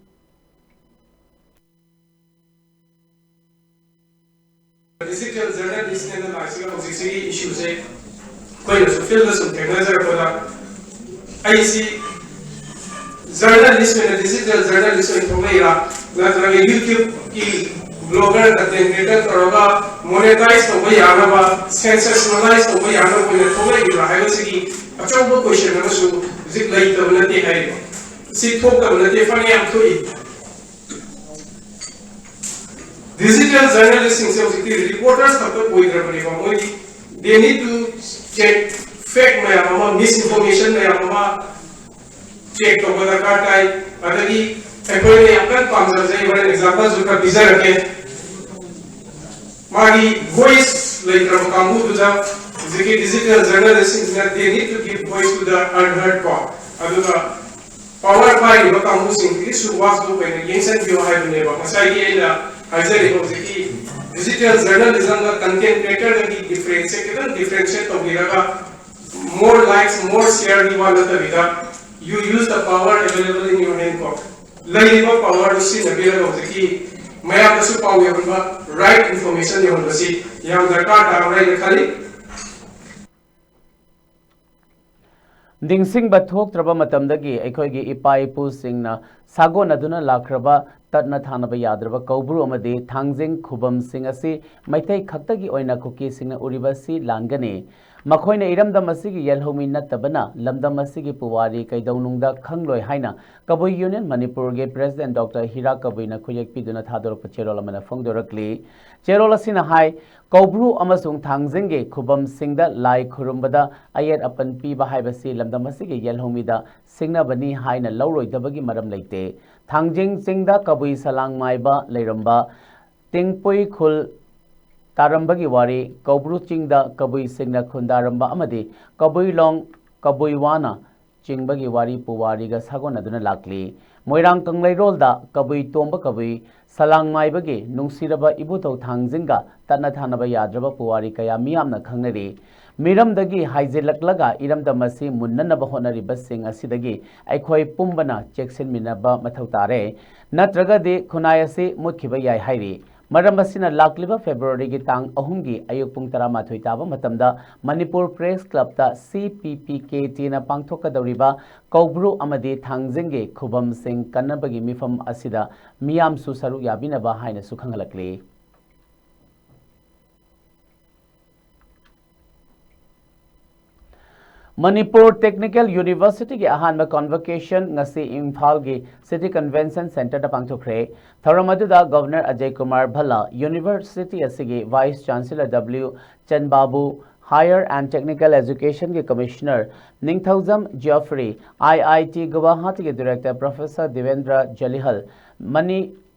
Digital journalist ꯅꯦꯅ ꯂꯥꯛꯏꯁꯤꯒ ꯍꯧꯖꯤꯛꯁꯤꯒꯤ issue ꯁꯦ ꯑꯩꯈꯣꯏꯅꯁꯨ field ꯗ ꯁꯨꯝ ꯊꯦꯡꯅꯖꯔꯛꯄꯗ, ꯑꯩꯁꯤ journalist ꯑꯣꯏꯅ, digital journalist ꯑꯣꯏꯅ ꯊꯣꯛꯂꯛꯏꯔꯥ? ꯅꯠꯇ꯭ꯔꯒ YouTube ꯀꯤ blogger content creator ꯇꯧꯔꯒ monetize ꯇꯧꯕ ꯌꯥꯅꯕ, sensationalize ꯇꯧꯕ ꯌꯥꯅꯕ ꯑꯣꯏꯅ ꯊꯣꯛꯂꯛꯏꯕ꯭ꯔꯥ ꯍꯥꯏꯕꯁꯤꯒꯤ ꯑꯆꯧꯕ question ꯑꯃꯁꯨ ꯍꯧꯖꯤꯛ ꯂꯩꯇꯕ ꯅꯠꯇꯦ ꯍꯥꯏꯔꯤꯕ꯫ ꯁꯤ ꯊꯣꯛꯇꯕ ꯅꯠꯇꯦ, ꯐꯅꯌꯥꯝ ꯊꯣꯛꯏ꯫ Digital journalist ꯁꯤꯡꯁꯦ ꯍꯧꯖꯤꯛꯇꯤ reporters ꯈꯛꯇ ꯑꯣꯏꯗ꯭ꯔꯕꯅꯦꯕ, ꯃꯣꯏꯗꯤ they need to check fact ꯃꯌꯥꯝ ꯑꯃ, misinformation ꯃꯌꯥꯝ ꯑꯃ check ꯇꯧꯕ ꯗꯔꯀꯥꯔ ꯇꯥꯏ꯫ ꯑꯗꯒꯤ ꯑꯩꯈꯣꯏꯅ ꯌꯥꯝ ꯀꯟꯅ ꯄꯥꯝꯖꯕꯁꯦ, ꯑꯩ ꯍꯣꯔꯦꯟ example ꯁꯨ ꯈꯔ ꯄꯤꯖꯔꯛꯀꯦ꯫ ꯃꯥꯒꯤ voice ꯂꯩꯇ꯭ꯔꯕ ꯀꯥꯡꯕꯨꯗꯨꯗ ꯍꯧꯖꯤꯛꯀꯤ digital journalist ꯁꯤꯡꯁꯤꯅ they need to give voice to the unheard ꯀꯣ꯫ ꯑꯗꯨꯒ power ꯄꯥꯏꯔꯤꯕ ꯀꯥꯡꯕꯨꯁꯤꯡꯁꯤꯒꯤꯁꯨ ꯋꯥꯁꯇꯣ ꯑꯩꯈꯣꯏꯅ ꯌꯦꯡꯁꯤꯟꯕꯤꯌꯨ ꯍꯥꯏꯕꯅꯦꯕ꯫ ꯉꯁꯥꯏꯒꯤ ꯑꯩꯅ ꯍꯥꯏꯖꯔꯤꯕ ꯍꯧꯖꯤꯛꯀꯤ digital journalism ꯒ content creator ꯒꯒꯤ difference ꯁꯦ ꯈꯤꯇꯪ differentiate ꯇꯧꯕꯤꯔꯒ, more likes, more share ꯒꯤ ꯋꯥ ꯅꯠꯇꯕꯤꯗ, you use the power available in your hand ꯀꯣ꯫ ꯂꯩꯔꯤꯕ power ꯗꯨ ꯁꯤꯖꯤꯟꯅꯕꯤꯔꯒ ꯍꯧꯖꯤꯛꯀꯤ ꯃꯌꯥꯝꯗꯁꯨ ꯄꯥꯎ ꯌꯧꯍꯟꯕ, right information ꯌꯧꯍꯟꯕꯁꯤ ꯌꯥꯝ ꯗꯔꯀꯥꯔ ꯇꯥꯕ꯭ꯔꯥ ꯍꯥꯏꯅ ꯈꯜꯂꯤ꯫ ꯅꯤꯡꯁꯤꯡꯕ ꯊꯣꯛꯇ꯭ꯔꯕ ꯃꯇꯝꯗꯒꯤ ꯑꯩꯈꯣꯏꯒꯤ ꯏꯄꯥ ꯏꯄꯨꯁꯤꯡꯅ ꯁꯥꯒꯣꯟꯅꯗꯨꯅ ꯂꯥꯛꯈ꯭ꯔꯕ ꯇꯠꯅ ꯊꯥꯅꯕ ꯌꯥꯗ꯭ꯔꯕ ꯀꯧꯕ꯭ꯔꯨ ꯑꯃꯗꯤ ꯊꯥꯡꯖꯤꯡ ꯈꯨꯕꯝꯁꯤꯡ ꯑꯁꯤ ꯃꯩꯇꯩ ꯈꯛꯇꯒꯤ ꯑꯣꯏꯅ ꯀꯨꯀꯤꯁꯤꯡꯅ ꯎꯔꯤꯕ ꯑꯁꯤ ꯂꯥꯟꯒꯅꯤ꯫ ꯃꯈꯣꯏꯅ ꯏꯔꯝꯗꯝ ꯑꯁꯤꯒꯤ ꯌꯦꯜꯍꯧꯃꯤ ꯅꯠꯇꯕꯅ ꯂꯝꯗꯝ ꯑꯁꯤꯒꯤ ꯄꯨꯋꯥꯔꯤ ꯀꯩꯗꯧꯅꯨꯡꯗ ꯈꯪꯂꯣꯏ ꯍꯥꯏꯅ ꯀꯕꯨꯏ ꯌꯨꯅꯤꯌꯟ ꯃꯅꯤꯄꯨꯔꯒꯤ president Doctor ꯍꯤꯔꯥ ꯀꯕꯨꯏꯅ ꯈꯨꯌꯦꯛ ꯄꯤꯗꯨꯅ ꯊꯥꯗꯣꯔꯛꯄ ꯆꯦꯔꯣꯜ ꯑꯃꯅ ꯐꯣꯡꯗꯣꯔꯛꯂꯤ꯫ ꯆꯦꯔꯣꯜ ꯑꯁꯤꯅ ꯍꯥꯏ, ꯀꯧꯕ꯭ꯔꯨ ꯑꯃꯁꯨꯡ ꯊꯥꯡꯖꯤꯡꯒꯤ ꯈꯨꯕꯝꯁꯤꯡꯗ ꯂꯥꯏ ꯈꯨꯔꯨꯝꯕꯗ ꯑꯌꯦꯠ ꯑꯄꯟ ꯄꯤꯕ ꯍꯥꯏꯕꯁꯤ ꯂꯝꯗꯝ ꯑꯁꯤꯒꯤ ꯌꯦꯜꯍꯧꯃꯤꯗ ꯁꯤꯡꯅꯕꯅꯤ ꯍꯥꯏꯅ ꯂꯧꯔꯣꯏꯗꯕꯒꯤ ꯃꯔꯝ ꯂꯩꯇꯦ꯫ ꯊꯥꯡꯖꯤꯡ ꯆꯤꯡꯗ ꯀꯕꯨꯏ ꯁꯂꯥꯡ ꯃꯥꯏꯕ ꯂꯩꯔꯝꯕ ꯇꯤꯡꯄꯨꯏ ꯈꯨꯜ ꯇꯥꯔꯝꯕꯒꯤ ꯋꯥꯔꯤ, ꯀꯧꯕ꯭ꯔꯨ ꯆꯤꯡꯗ ꯀꯕꯨꯏꯁꯤꯡꯅ ꯈꯨꯟꯗꯥꯔꯝꯕ ꯑꯃꯗꯤ ꯀꯕꯨꯏ ꯂꯣꯡ, ꯀꯕꯨꯏ ꯋꯥꯅ ꯆꯤꯡꯕꯒꯤ ꯋꯥꯔꯤ ꯄꯨꯋꯥꯔꯤꯒ ꯁꯥꯒꯣꯟꯅꯗꯨꯅ ꯂꯥꯛꯂꯤ꯫ ꯃꯣꯏꯔꯥꯡ ꯀꯪꯂꯩꯔꯣꯜꯗ ꯀꯕꯨꯏ ꯇꯣꯝꯕ ꯀꯕꯨꯏ ꯁꯂꯥꯡ ꯃꯥꯏꯕꯒꯤ ꯅꯨꯡꯁꯤꯔꯕ ꯏꯕꯨꯙꯧ ꯊꯥꯡꯖꯤꯡꯒ ꯇꯠꯅ ꯊꯥꯅꯕ ꯌꯥꯗ꯭ꯔꯕ ꯄꯨꯋꯥꯔꯤ ꯀꯌꯥ ꯃꯤꯌꯥꯝꯅ ꯈꯪꯅꯔꯤ꯫ ꯃꯤꯔꯝꯗꯒꯤ ꯍꯥꯏꯖꯤꯜꯂꯛꯂꯒ ꯏꯔꯝꯗꯝ ꯑꯁꯤ ꯃꯨꯟꯅꯅꯕ ꯍꯣꯠꯅꯔꯤꯕꯁꯤꯡ ꯑꯁꯤꯗꯒꯤ ꯑꯩꯈꯣꯏ ꯄꯨꯝꯕꯅ ꯆꯦꯛꯁꯤꯟꯃꯤꯟꯅꯕ ꯃꯊꯧ ꯇꯥꯔꯦ꯫ ꯅꯠꯇ꯭ꯔꯒꯗꯤ ꯈꯨꯟꯅꯥꯏ ꯑꯁꯤ ꯃꯨꯠꯈꯤꯕ ꯌꯥꯏ ꯍꯥꯏꯔꯤ꯫ ꯃꯔꯝ ꯑꯁꯤꯅ ꯂꯥꯛꯂꯤꯕ ꯐꯦꯕ꯭ꯔꯨꯋꯥꯔꯤꯒꯤ ꯇꯥꯡ ꯑꯍꯨꯝꯒꯤ ꯑꯌꯨꯛ ꯄꯨꯡ ꯇꯔꯥꯃꯥꯊꯣꯏ ꯇꯥꯕ ꯃꯇꯝꯗ ꯃꯅꯤꯄꯨꯔ ꯄ꯭ꯔꯦꯁ ꯀ꯭ꯂꯕꯇ ꯁꯤ ꯄꯤ ꯄꯤ ꯀꯦ ꯇꯤꯅ ꯄꯥꯡꯊꯣꯛꯀꯗꯧꯔꯤꯕ ꯀꯧꯕ꯭ꯔꯨ ꯑꯃꯗꯤ ꯊꯥꯡꯖꯤꯡꯒꯤ ꯈꯨꯕꯝꯁꯤꯡ ꯀꯟꯅꯕꯒꯤ ꯃꯤꯐꯝ ꯑꯁꯤꯗ ꯃꯤꯌꯥꯝꯁꯨ ꯁꯔꯨꯛ ꯌꯥꯕꯤꯅꯕ ꯍꯥꯏꯅꯁꯨ ꯈꯪꯍꯜꯂꯛꯂꯤ꯫ ꯃꯅꯤꯄꯨꯔ ꯇꯦꯛꯅꯤꯀꯦꯜ ꯌꯨꯅꯤꯚꯔꯁꯤꯇꯤꯒꯤ ꯑꯍꯥꯟꯕ ꯀꯣꯟꯚꯣꯀꯦꯁꯟ ꯉꯁꯤ ꯏꯝꯐꯥꯜꯒꯤ ꯁꯤꯇꯤ ꯀꯟꯚꯦꯟꯁꯟ ꯁꯦꯟꯇꯔꯗ ꯄꯥꯡꯊꯣꯛꯈ꯭ꯔꯦ꯫ ꯊꯧꯔꯝ ꯑꯗꯨꯗ ꯒꯚꯔꯅꯔ ꯑꯖꯌ ꯀꯨꯃꯥꯔ ꯚꯜꯂꯥ, ꯌꯨꯅꯤꯚꯔꯁꯤꯇꯤ ꯑꯁꯤꯒꯤ ꯚꯥꯏꯁ ꯆꯥꯟꯁꯦꯂꯔ ꯗꯕ꯭ꯂꯤꯌꯨ ꯆꯟꯕꯥꯕꯨ, ꯍꯥꯌꯔ ꯑꯦꯟ ꯇꯦꯛꯅꯤꯀꯦꯜ ꯑꯦꯖꯨꯀꯦꯁꯟꯒꯤ commissioner Ningthoujam Geoffrey, I I T ꯒꯨꯋꯥꯍꯥꯇꯤꯒꯤ ꯗꯤꯔꯦꯛꯇꯔ ꯄ꯭ꯔꯣꯐꯦꯁꯔ ꯗꯤꯕꯦꯟꯗ꯭ꯔ ꯖꯂꯤꯍꯜ, ꯃꯅꯤ-,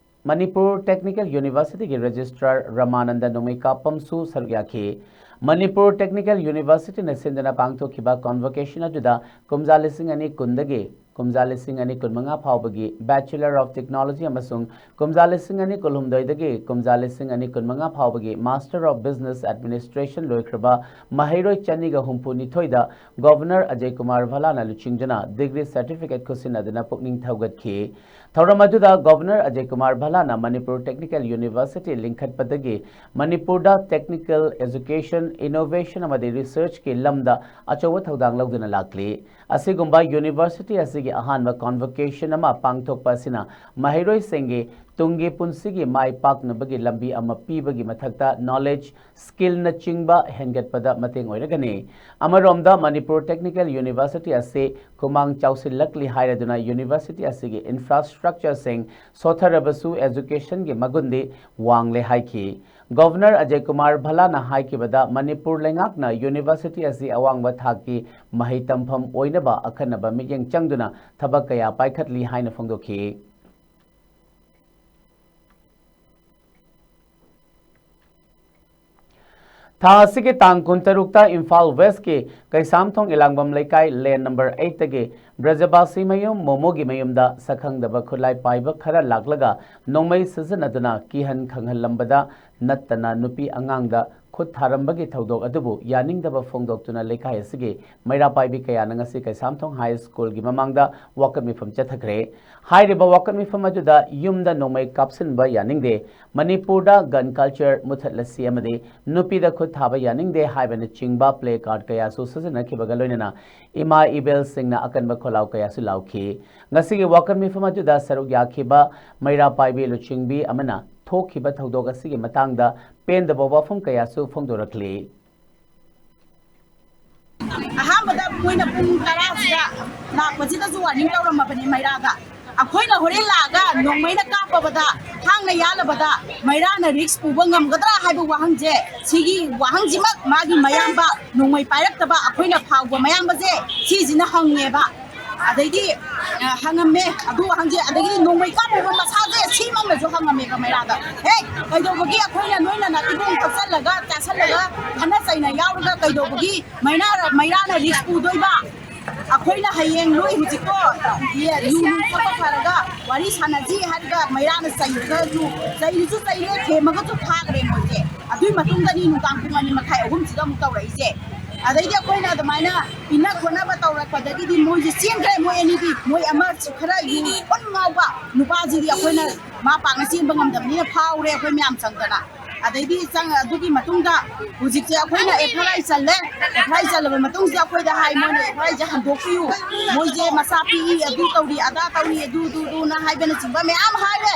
ꯃꯅꯤꯄꯨꯔ ꯇꯦꯛꯅꯤꯀꯦꯜ ꯌꯨꯅꯤꯚꯔꯁꯤꯇꯤꯒꯤ ꯔꯦꯖꯤꯁꯇ꯭ꯔꯥꯔ ꯔꯃꯥꯅꯟꯗ ꯅꯣꯡꯃꯩꯀꯥꯞꯄꯝꯁꯨ ꯁꯔꯨꯛ ꯌꯥꯈꯤ꯫ ꯃꯅꯤꯄꯨꯔ ꯇꯦꯛꯅꯤꯀꯦꯜ ꯌꯨꯅꯤꯚꯔꯁꯤꯇꯤꯅ ꯁꯤꯟꯗꯨꯅ ꯄꯥꯡꯊꯣꯛꯈꯤꯕ ꯀꯣꯟꯚꯣꯀꯦꯁꯟ ꯑꯗꯨꯗ ꯀꯨꯝꯖꯥ ꯂꯤꯁꯤꯡ ꯑꯅꯤ ꯀꯨꯟꯗꯒꯤ ꯀꯨꯝꯖꯥ ꯂꯤꯁꯤꯡ ꯑꯅꯤ ꯀꯨꯟꯃꯉꯥ ꯐꯥꯎꯕꯒꯤ ꯕꯦꯆꯂꯔ ꯑꯣꯐ ꯇꯦꯛꯅꯣꯂꯣꯖꯤ ꯑꯃꯁꯨꯡ ꯀꯨꯝꯖꯥ ꯂꯤꯁꯤꯡ ꯑꯅꯤ ꯀꯨꯟꯍꯨꯝꯗꯣꯏꯗꯒꯤ ꯀꯨꯝꯖꯥ ꯂꯤꯁꯤꯡ ꯑꯅꯤ ꯀꯨꯟꯃꯉꯥ ꯐꯥꯎꯕꯒꯤ ꯃꯥꯁꯇꯔ ꯑꯣꯐ ꯕꯤꯖꯤꯅꯦꯁ ꯑꯦꯗꯃꯤꯅꯤꯁꯇ꯭ꯔꯦꯁꯟ ꯂꯣꯏꯈ꯭ꯔꯕ ꯃꯍꯩꯔꯣꯏ ꯆꯅꯤꯒ ꯍꯨꯝꯐꯨ ꯅꯤꯊꯣꯏꯗ ꯒꯣꯚꯔꯅꯔ ꯑꯖꯌ ꯀꯨꯃꯥꯔ ꯚꯜꯂꯥꯅ ꯂꯨꯆꯤꯡꯗꯨꯅ ꯗꯤꯒ꯭ꯔꯤ ꯁꯔꯇꯤꯐꯤꯀꯦꯠ ꯈꯨꯠꯁꯤꯟꯅꯗꯨꯅ ꯄꯨꯛꯅꯤꯡ ꯊꯧꯒꯠꯈꯤ꯫ ꯊꯧꯔꯝ ꯑꯗꯨꯗ governor Ajay Kumar ꯚꯜꯂꯥꯅ Manipur technical university ꯂꯤꯡꯈꯠꯄꯗꯒꯤ ꯃꯅꯤꯄꯨꯔꯗ ꯇꯦꯛꯅꯤꯀꯦꯜ, ꯑꯦꯖꯨꯀꯦꯁꯟ, ꯏꯅꯣꯚꯦꯁꯟ ꯑꯃꯗꯤ ꯔꯤꯁꯔꯆꯀꯤ ꯂꯝꯗ ꯑꯆꯧꯕ ꯊꯧꯗꯥꯡ ꯂꯧꯗꯨꯅ ꯂꯥꯛꯂꯤ꯫ ꯑꯁꯤꯒꯨꯝꯕ ꯌꯨꯅꯤꯚꯔꯁꯤꯇꯤ ꯑꯁꯤꯒꯤ ꯑꯍꯥꯟꯕ ꯀꯣꯟꯚꯣꯀꯦꯁꯟ ꯑꯃ ꯄꯥꯡꯊꯣꯛꯄ ꯑꯁꯤꯅ ꯃꯍꯩꯔꯣꯏꯁꯤꯡꯒꯤ ꯇꯨꯡꯒꯤ ꯄꯨꯟꯁꯤꯒꯤ ꯃꯥꯏ ꯄꯥꯛꯅꯕꯒꯤ ꯂꯝꯕꯤ ꯑꯃ ꯄꯤꯕꯒꯤ ꯃꯊꯛꯇ ꯅꯣꯂꯦꯖ, ꯁ꯭ꯀꯤꯜꯅꯆꯤꯡꯕ ꯍꯦꯟꯒꯠꯄꯗ ꯃꯇꯦꯡ ꯑꯣꯏꯔꯒꯅꯤ꯫ ꯑꯃꯔꯣꯝꯗ ꯃꯅꯤꯄꯨꯔ ꯇꯦꯛꯅꯤꯀꯦꯜ ꯌꯨꯅꯤꯚꯔꯁꯤꯇꯤ ꯑꯁꯤ ꯈꯨꯃꯥꯡ ꯆꯥꯎꯁꯤꯜꯂꯛꯂꯤ ꯍꯥꯏꯔꯗꯨꯅ ꯌꯨꯅꯤꯚꯔꯁꯤꯇꯤ ꯑꯁꯤꯒꯤ ꯏꯟꯐ꯭ꯔꯥꯁ꯭ꯇ꯭ꯔꯛꯆꯔꯁꯤꯡ ꯁꯣꯊꯔꯕꯁꯨ ꯑꯦꯖꯨꯀꯦꯁꯟꯒꯤ ꯃꯒꯨꯟꯗꯤ ꯋꯥꯡꯂꯦ ꯍꯥꯏꯈꯤ꯫ ꯒꯣꯚꯔꯅꯔ ꯑꯖꯌ ꯀꯨꯃꯥꯔ ꯚꯜꯂꯥꯅ ꯍꯥꯏꯈꯤꯕꯗ ꯃꯅꯤꯄꯨꯔ ꯂꯩꯉꯥꯛꯅ ꯌꯨꯅꯤꯚꯔꯁꯤꯇꯤ ꯑꯁꯤ ꯑꯋꯥꯡꯕ ꯊꯥꯛꯀꯤ ꯃꯍꯩ ꯇꯝꯐꯝ ꯑꯣꯏꯅꯕ ꯑꯈꯟꯅꯕ ꯃꯤꯠꯌꯦꯡ ꯆꯪꯗꯨꯅ ꯊꯕꯛ ꯀꯌꯥ ꯄꯥꯏꯈꯠꯂꯤ ꯍꯥꯏꯅ ꯐꯣꯡꯗꯣꯛꯈꯤ꯫ ꯊꯥ ꯑꯁꯤꯒꯤ ꯇꯥꯡ ꯀꯨꯟꯇꯔꯨꯛꯇ ꯏꯝꯐꯥꯜ ꯋꯦꯁꯀꯤ ꯀꯩꯁꯥꯝꯊꯣꯡ ꯏꯂꯥꯡꯕꯝ ꯂꯩꯀꯥꯏ ꯂꯦꯟ ꯅꯝꯕꯔ ꯑꯩꯠꯇꯒꯤ ꯕ꯭ꯔꯖꯕꯥꯁꯤ ꯃꯌꯨꯝ ꯃꯣꯃꯣꯒꯤ ꯃꯌꯨꯝꯗ ꯁꯛꯈꯪꯗꯕ ꯈꯨꯠꯂꯥꯏ ꯄꯥꯏꯕ ꯈꯔ ꯂꯥꯛꯂꯒ ꯅꯣꯡꯃꯩ ꯁꯤꯖꯤꯟꯅꯗꯨꯅ ꯀꯤꯍꯟ ꯈꯪꯍꯜꯂꯝꯕꯗ ꯅꯠꯇꯅ ꯅꯨꯄꯤ ꯑꯉꯥꯡꯗ ꯈꯨꯠ ꯊꯥꯔꯝꯕꯒꯤ ꯊꯧꯗꯣꯛ ꯑꯗꯨꯕꯨ ꯌꯥꯅꯤꯡꯗꯕ ꯐꯣꯡꯗꯣꯛꯇꯨꯅ ꯂꯩꯀꯥꯏ ꯑꯁꯤꯒꯤ ꯃꯩꯔꯥ ꯄꯥꯏꯕꯤ ꯀꯌꯥꯅ ꯉꯁꯤ ꯀꯩꯁꯥꯝꯊꯣꯡ ꯍꯥꯏ ꯁ꯭ꯀꯨꯜꯒꯤ ꯃꯃꯥꯡꯗ ꯋꯥꯀꯠ ꯃꯤꯐꯝ ꯆꯠꯊꯈ꯭ꯔꯦ꯫ ꯍꯥꯏꯔꯤꯕ ꯋꯥꯀꯠ ꯃꯤꯐꯝ ꯑꯗꯨꯗ ꯌꯨꯝꯗ ꯅꯣꯡꯃꯩ ꯀꯥꯞꯁꯤꯟꯕ ꯌꯥꯅꯤꯡꯗꯦ, ꯃꯅꯤꯄꯨꯔꯗ gun culture ꯃꯨꯊꯠꯂꯁꯤ ꯑꯃꯗꯤ ꯅꯨꯄꯤꯗ ꯈꯨꯠ ꯊꯥꯕ ꯌꯥꯅꯤꯡꯗꯦ ꯍꯥꯏꯕꯅꯆꯤꯡꯕ play card ꯀꯌꯥꯁꯨ ꯁꯤꯖꯤꯟꯅꯈꯤꯕꯒ ꯂꯣꯏꯅꯅ ꯏꯃꯥ ꯏꯕꯦꯜꯁꯤꯡꯅ ꯑꯀꯟꯕ ꯈꯣꯜꯂꯥꯎ ꯀꯌꯥꯁꯨ ꯂꯥꯎꯈꯤ꯫ ꯉꯁꯤꯒꯤ ꯋꯥꯀꯠ ꯃꯤꯐꯝ ꯑꯗꯨꯗ ꯁꯔꯨꯛ ꯌꯥꯈꯤꯕ ꯃꯩꯔꯥ ꯄꯥꯏꯕꯤ ꯂꯨꯆꯤꯡꯕꯤ ꯑꯃꯅ ꯊꯣꯛꯈꯤꯕ ꯊꯧꯗꯣꯛ ꯑꯁꯤꯒꯤ ꯃꯇꯥꯡꯗ ꯄꯦꯟꯗꯕ ꯋꯥꯐꯝ ꯀꯌꯥꯁꯨ ꯐꯣꯡꯗꯣꯔꯛꯂꯤ꯫ ꯑꯍꯥꯟꯕꯗ ꯃꯣꯏꯅ ꯄꯨꯡ ꯇꯔꯥꯁꯤꯗ ꯂꯥꯛꯄꯁꯤꯗꯁꯨ warning ꯇꯧꯔꯝꯃꯕꯅꯤ ꯃꯩꯔꯥꯗ꯫ ꯑꯩꯈꯣꯏꯅ ꯍꯣꯔꯦꯟ ꯂꯥꯛꯑꯒ ꯅꯣꯡꯃꯩꯅ ꯀꯥꯞꯄꯕꯗ, ꯊꯥꯡꯅ ꯌꯥꯜꯂꯕꯗ ꯃꯩꯔꯥꯅ risk ꯄꯨꯕ ꯉꯝꯒꯗ꯭ꯔꯥ ꯍꯥꯏꯕ ꯋꯥꯍꯪꯁꯦ, ꯁꯤꯒꯤ ꯋꯥꯍꯪꯁꯤꯃꯛ ꯃꯥꯒꯤ ꯃꯌꯥꯝꯕ ꯅꯣꯡꯃꯩ ꯄꯥꯏꯔꯛꯇꯕ ꯑꯩꯈꯣꯏꯅ ꯐꯥꯎꯕ ꯃꯌꯥꯝꯕꯁꯦ ꯁꯤꯁꯤꯅ ꯍꯪꯉꯦꯕ꯫ ꯑꯗꯩꯗꯤ ꯑ, ꯍꯪꯉꯝꯃꯦ ꯑꯗꯨ ꯋꯥꯍꯪꯁꯦ꯫ ꯑꯗꯒꯤ ꯅꯣꯡꯃꯩ ꯀꯥꯞꯄꯤꯕ ꯃꯁꯥꯁꯦ ꯁꯤꯃꯛꯅꯁꯨ ꯍꯪꯉꯝꯃꯦꯕ ꯃꯩꯔꯥꯗ, "ꯍꯦ, ꯀꯩꯗꯧꯕꯒꯤ ꯑꯩꯈꯣꯏꯅ ꯅꯣꯏꯅ ꯅꯥꯄꯤꯕꯣꯡ ꯀꯛꯁꯜꯂꯒ ꯆꯥꯁꯜꯂꯒ ꯈꯠꯅ ꯆꯩꯅ ꯌꯥꯎꯔꯒ ꯀꯩꯗꯧꯕꯒꯤ ꯃꯩꯔꯥ ꯃꯩꯔꯥꯅ risk ꯄꯨꯗꯣꯏꯕ? ꯑꯩꯈꯣꯏꯅ ꯍꯌꯦꯡ ꯅꯣꯏ ꯍꯧꯖꯤꯛꯀꯣ ꯌꯦ- ꯌꯨ ꯅꯨꯡ ꯊꯛꯄ ꯐꯔꯒ ꯋꯥꯔꯤ ꯁꯥꯟꯅꯁꯤ ꯍꯥꯏꯔꯒ ꯃꯩꯔꯥꯅ ꯆꯩꯔꯒꯁꯨ, ꯆꯩꯔꯁꯨ ꯆꯩꯔꯦ, ꯊꯦꯝꯃꯒꯁꯨ ꯐꯥꯈ꯭ꯔꯦ ꯃꯣꯏꯁꯦ꯫ ꯑꯗꯨꯏ ꯃꯇꯨꯡꯗꯅꯤ ꯅꯨꯡꯗꯥꯡ ꯄꯨꯡ ꯑꯅꯤ ꯃꯈꯥꯏ ꯑꯍꯨꯝꯁꯤꯗ ꯑꯃꯨꯛ ꯇꯧꯔꯛꯏꯁꯦ꯫ ꯑꯗꯩꯗꯤ ꯑꯩꯈꯣꯏꯅ ꯑꯗꯨꯃꯥꯏꯅ ꯏꯟꯅ ꯈꯣꯠꯅꯕ ꯇꯧꯔꯛꯄꯗꯒꯤꯗꯤ ꯃꯣꯏꯁꯦ ꯆꯦꯟꯈ꯭ꯔꯦ꯫ ꯃꯣꯏ ꯑꯅꯤꯗꯤ, ꯃꯣꯏ ꯑꯃ ꯈꯔ ꯌꯨ ꯐꯨꯟ ꯉꯥꯎꯕ ꯅꯨꯄꯥꯁꯤꯗꯤ ꯑꯩꯈꯣꯏꯅ ꯃꯥ ꯄꯥꯛꯅ ꯆꯦꯟꯕ ꯉꯝꯗꯕꯅꯤꯅ ꯐꯥꯎꯔꯦ ꯑꯩꯈꯣꯏ ꯃꯌꯥꯝ ꯆꯪꯗꯅ꯫ ꯑꯗꯩꯗꯤ ꯆꯪ ꯑꯗꯨꯒꯤ ꯃꯇꯨꯡꯗ ꯍꯧꯖꯤꯛꯁꯦ ꯑꯩꯈꯣꯏꯅ F I R ꯆꯜꯂꯦ꯫ F I R ꯆꯜꯂꯕ ꯃꯇꯨꯡꯁꯤꯗ ꯑꯩꯈꯣꯏꯗ ꯍꯥꯏ, ꯃꯣꯏꯅ F I R ꯁꯦ ꯍꯟꯗꯣꯛꯄꯤꯌꯨ, ꯃꯣꯏꯁꯦ ꯃꯆꯥ ꯄꯤꯛꯏ, ꯑꯗꯨ ꯇꯧꯔꯤ, ꯑꯗꯥ ꯇꯧꯔꯤ, ꯑꯗꯨ ꯗꯨ ꯗꯨꯅ ꯍꯥꯏꯕꯅꯆꯤꯡꯕ ꯃꯌꯥꯝ ꯍꯥꯏꯔꯦ꯫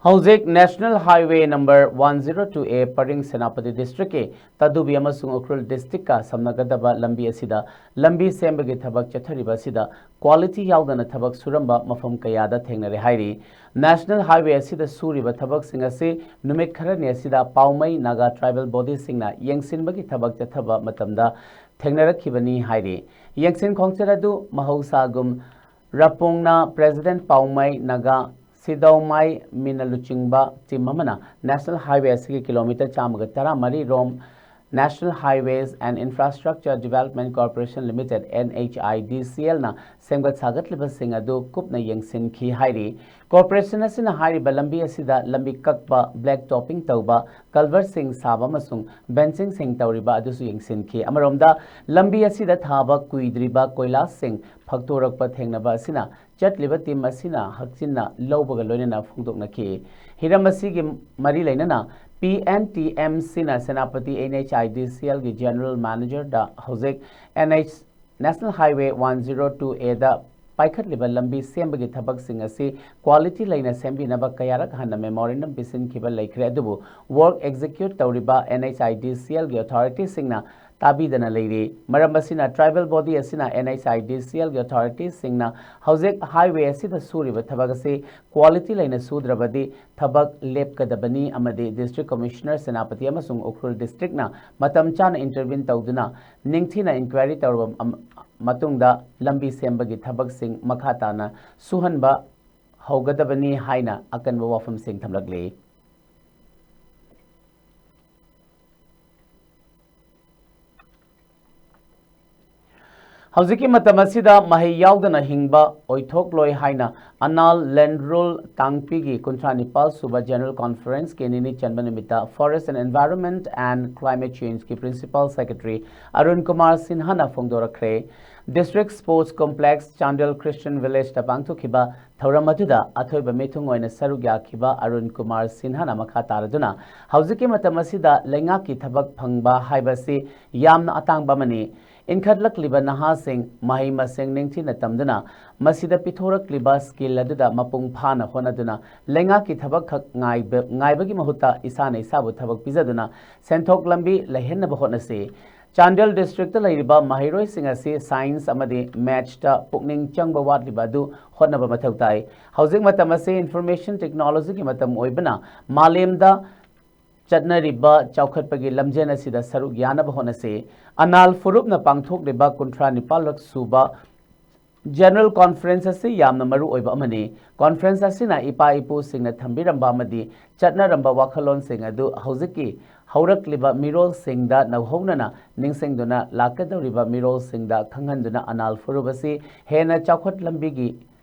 ꯍꯧꯖꯤꯛ National Highway number one zero two A ꯄꯔꯤꯡ ꯁꯦꯅꯥꯄꯇꯤ district ꯀꯤ ꯇꯥꯗꯨꯕꯤ ꯑꯃꯁꯨꯡ ꯎꯈ꯭ꯔꯨꯜ district ꯀ ꯁꯝꯅꯒꯗꯕ ꯂꯝꯕꯤ ꯑꯁꯤꯗ ꯂꯝꯕꯤ ꯁꯦꯝꯕꯒꯤ ꯊꯕꯛ ꯆꯠꯊꯔꯤꯕ ꯑꯁꯤꯗ quality ꯌꯥꯎꯗꯅ ꯊꯕꯛ ꯁꯨꯔꯝꯕ ꯃꯐꯝ ꯀꯌꯥꯗ ꯊꯦꯡꯅꯔꯦ ꯍꯥꯏꯔꯤ꯫ National Highway ꯑꯁꯤꯗ ꯁꯨꯔꯤꯕ ꯊꯕꯛꯁꯤꯡ ꯑꯁꯤ ꯅꯨꯃꯤꯠ ꯈꯔꯅꯤ ꯑꯁꯤꯗ ꯄꯥꯎꯃꯩ ꯅꯥꯒꯥ tribal body ꯁꯤꯡꯅ ꯌꯦꯡꯁꯤꯟꯕꯒꯤ ꯊꯕꯛ ꯆꯠꯊꯕ ꯃꯇꯝꯗ ꯊꯦꯡꯅꯔꯛꯈꯤꯕꯅꯤ ꯍꯥꯏꯔꯤ꯫ ꯌꯦꯡꯁꯤꯟ ꯈꯣꯡꯆꯠ ꯑꯗꯨ ꯃꯍꯧꯁꯥꯒꯨꯝ ꯔꯥꯄꯣꯡꯅ president ꯄꯥꯎꯃꯩ ꯅꯥꯒꯥ ꯁꯤꯗꯧꯃꯥꯏ ꯃꯤꯅ ꯂꯨꯆꯤꯡꯕ team ꯑꯃꯅ National Highway ꯑꯁꯤꯒꯤ kilometre ꯆꯥꯝꯃꯒ ꯇꯔꯥꯃꯔꯤ ꯔꯣꯝ National Highways and Infrastructure Development Corporation Limited, NHIDCL ꯅ ꯁꯦꯝꯒꯠ ꯁꯥꯒꯠꯂꯤꯕꯁꯤꯡ ꯑꯗꯨ ꯀꯨꯞꯅ ꯌꯦꯡꯁꯤꯟꯈꯤ ꯍꯥꯏꯔꯤ꯫ Corporation ꯑꯁꯤꯅ ꯍꯥꯏꯔꯤꯕ ꯂꯝꯕꯤ ꯑꯁꯤꯗ ꯂꯝꯕꯤ ꯀꯛꯄ, black topping ꯇꯧꯕ, culvertꯁꯤꯡ ꯁꯥꯕ ꯑꯃꯁꯨꯡ benchingꯁꯤꯡ ꯇꯧꯔꯤꯕ ꯑꯗꯨꯁꯨ ꯌꯦꯡꯁꯤꯟꯈꯤ꯫ ꯑꯃꯔꯣꯝꯗ, ꯂꯝꯕꯤ ꯑꯁꯤꯗ ꯊꯥꯕ ꯀꯨꯏꯗ꯭ꯔꯤꯕ ꯀꯣꯏꯂꯥꯁꯁꯤꯡ ꯐꯛꯇꯣꯔꯛꯄ ꯊꯦꯡꯅꯕ ꯑꯁꯤꯅ ꯆꯠꯂꯤꯕ team ꯑꯁꯤꯅ ꯍꯛꯆꯤꯟꯅ ꯂꯧꯕꯒ ꯂꯣꯏꯅꯅ ꯐꯣꯡꯗꯣꯛꯅꯈꯤ꯫ ꯍꯤꯔꯝ ꯑꯁꯤꯒꯤ ꯃꯔꯤ ꯂꯩꯅꯅ, PNTMCꯅ ꯁꯦꯅꯥꯄꯇꯤ NHIDCLꯒꯤ General Managerꯗ ꯍꯧꯖꯤꯛ NH, National Highway one zero two Aꯗ ꯄꯥꯏꯈꯠꯂꯤꯕ ꯂꯝꯕꯤ ꯁꯦꯝꯕꯒꯤ ꯊꯕꯛꯁꯤꯡ ꯑꯁꯤ quality ꯂꯩꯅ ꯁꯦꯝꯕꯤꯅꯕ ꯀꯌꯥꯔꯛ ꯍꯟꯅ memorandum ꯄꯤꯁꯤꯟꯈꯤꯕ ꯂꯩꯈ꯭ꯔꯦ, ꯑꯗꯨꯕꯨ work execute ꯇꯧꯔꯤꯕ NHIDCLꯒꯤ authorityꯁꯤꯡꯅ ꯇꯥꯕꯤꯗꯅ ꯂꯩꯔꯤ꯫ ꯃꯔꯝ ꯑꯁꯤꯅ, tribal body ꯑꯁꯤꯅ NHIDCLꯒꯤ authorityꯁꯤꯡꯅ ꯍꯧꯖꯤꯛ highway ꯑꯁꯤꯗ ꯁꯨꯔꯤꯕ ꯊꯕꯛ ꯑꯁꯤ quality ꯂꯩꯅ ꯁꯨꯗ꯭ꯔꯕꯗꯤ ꯊꯕꯛ ꯂꯦꯞꯀꯗꯕꯅꯤ ꯑꯃꯗꯤ District Commissioner ꯁꯦꯅꯥꯄꯇꯤ ꯑꯃꯁꯨꯡ ꯎꯈ꯭ꯔꯨꯜ districtꯅ ꯃꯇꯝ ꯆꯥꯅ intervene ꯇꯧꯗꯨꯅ ꯅꯤꯡꯊꯤꯅ inquiry ꯇꯧꯔꯕ ꯑꯃ-, ꯃꯇꯨꯡꯗ ꯂꯝꯕꯤ ꯁꯦꯝꯕꯒꯤ ꯊꯕꯛꯁꯤꯡ ꯃꯈꯥ ꯇꯥꯅ ꯁꯨꯍꯟꯕ ꯍꯧꯒꯗꯕꯅꯤ ꯍꯥꯏꯅ ꯑꯀꯟꯕ ꯋꯥꯐꯝꯁꯤꯡ ꯊꯝꯂꯛꯂꯤ꯫ ꯍꯧꯖꯤꯛꯀꯤ ꯃꯇꯝ ꯑꯁꯤꯗ ꯃꯍꯩ ꯌꯥꯎꯗꯅ ꯍꯤꯡꯕ ꯑꯣꯏꯊꯣꯛꯂꯣꯏ ꯍꯥꯏꯅ ꯑꯅꯥꯜ ꯂꯦꯟꯔꯨꯜ ꯇꯥꯡꯄꯤꯒꯤ ꯀꯨꯟꯊ꯭ꯔꯥ ꯅꯤꯄꯥꯜ ꯁꯨꯕ General Conferenceꯀꯤ ꯅꯤꯅꯤ ꯆꯟꯕ ꯅꯨꯃꯤꯠꯇ Forest and Environment and Climate Changeꯀꯤ Principal Secretary Arun Kumar ꯁꯤꯟꯍꯥꯅ ꯐꯣꯡꯗꯣꯔꯛꯈ꯭ꯔꯦ꯫ District Sports Complex, Chandel Christian Villageꯇ ꯄꯥꯡꯊꯣꯛꯈꯤꯕ ꯊꯧꯔꯝ ꯑꯗꯨꯗ ꯑꯊꯣꯏꯕ ꯃꯤꯊꯨꯡ ꯑꯣꯏꯅ ꯁꯔꯨꯛ ꯌꯥꯈꯤꯕ ꯑꯔꯨꯟ ꯀꯨꯃꯥꯔ ꯁꯤꯟꯍꯥꯅ ꯃꯈꯥ ꯇꯥꯔꯗꯨꯅ, ꯍꯧꯖꯤꯛꯀꯤ ꯃꯇꯝ ꯑꯁꯤꯗ ꯂꯩꯉꯥꯛꯀꯤ ꯊꯕꯛ ꯐꯪꯕ ꯍꯥꯏꯕꯁꯤ ꯌꯥꯝꯅ ꯑꯇꯥꯡꯕ ꯑꯃꯅꯤ꯫ ꯏꯟꯈꯠꯂꯛꯂꯤꯕ ꯅꯍꯥꯁꯤꯡ ꯃꯍꯩ ꯃꯁꯤꯡ ꯅꯤꯡꯊꯤꯅ ꯇꯝꯗꯨꯅ ꯃꯁꯤꯗ ꯄꯤꯊꯣꯔꯛꯂꯤꯕ skill ꯑꯗꯨꯗ ꯃꯄꯨꯡ ꯐꯥꯅ ꯍꯣꯠꯅꯗꯨꯅ ꯂꯩꯉꯥꯛꯀꯤ ꯊꯕꯛ ꯈꯛ ꯉꯥꯏꯕ-, ꯉꯥꯏꯕꯒꯤ ꯃꯍꯨꯠꯇ ꯏꯁꯥꯅ ꯏꯁꯥꯕꯨ ꯊꯕꯛ ꯄꯤꯖꯗꯨꯅ ꯁꯦꯟꯊꯣꯛ ꯂꯝꯕꯤ ꯂꯩꯍꯟꯅꯕ ꯍꯣꯠꯅꯁꯤ꯫ ꯆꯥꯟꯗꯦꯜ districtꯇ ꯂꯩꯔꯤꯕ ꯃꯍꯩꯔꯣꯏꯁꯤꯡ ꯑꯁꯤ science ꯑꯃꯗꯤ mathsꯇ ꯄꯨꯛꯅꯤꯡ ꯆꯪꯕ ꯋꯥꯠꯂꯤꯕ ꯑꯗꯨ ꯍꯣꯠꯅꯕ ꯃꯊꯧ ꯇꯥꯏ꯫ ꯍꯧꯖꯤꯛ ꯃꯇꯝ ꯑꯁꯤ information technologyꯒꯤ ꯃꯇꯝ ꯑꯣꯏꯕꯅ ꯃꯥꯂꯦꯝꯗ ꯆꯠꯅꯔꯤꯕ ꯆꯥꯎꯈꯠꯄꯒꯤ ꯂꯝꯖꯦꯜ ꯑꯁꯤꯗ ꯁꯔꯨꯛ ꯌꯥꯅꯕ ꯍꯣꯠꯅꯁꯤ꯫ ꯑꯅꯥꯜ ꯐꯨꯔꯨꯞꯅ ꯄꯥꯡꯊꯣꯛꯂꯤꯕ ꯀꯨꯟꯊ꯭ꯔꯥ ꯅꯤꯄꯥꯜꯂꯛ ꯁꯨꯕ General Conference ꯑꯁꯤ ꯌꯥꯝꯅ ꯃꯔꯨ ꯑꯣꯏꯕ ꯑꯃꯅꯤ꯫ Conference ꯑꯁꯤꯅ ꯏꯄꯥ ꯏꯄꯨꯁꯤꯡꯅ ꯊꯝꯕꯤꯔꯝꯕ ꯑꯃꯗꯤ ꯆꯠꯅꯔꯝꯕ ꯋꯥꯈꯜꯂꯣꯟꯁꯤꯡ ꯑꯗꯨ ꯍꯧꯖꯤꯛꯀꯤ ꯍꯧꯔꯛꯂꯤꯕ ꯃꯤꯔꯣꯜꯁꯤꯡꯗ ꯅꯧꯍꯧꯅꯅ ꯅꯤꯡꯁꯤꯡꯗꯨꯅ ꯂꯥꯛꯀꯗꯧꯔꯤꯕ ꯃꯤꯔꯣꯜꯁꯤꯡꯗ ꯈꯪꯍꯟꯗꯨꯅ ꯑꯅꯥꯜ ꯐꯨꯔꯨꯞ ꯑꯁꯤ ꯍꯦꯟꯅ ꯆꯥꯎꯈꯠ ꯂꯝꯕꯤꯒꯤ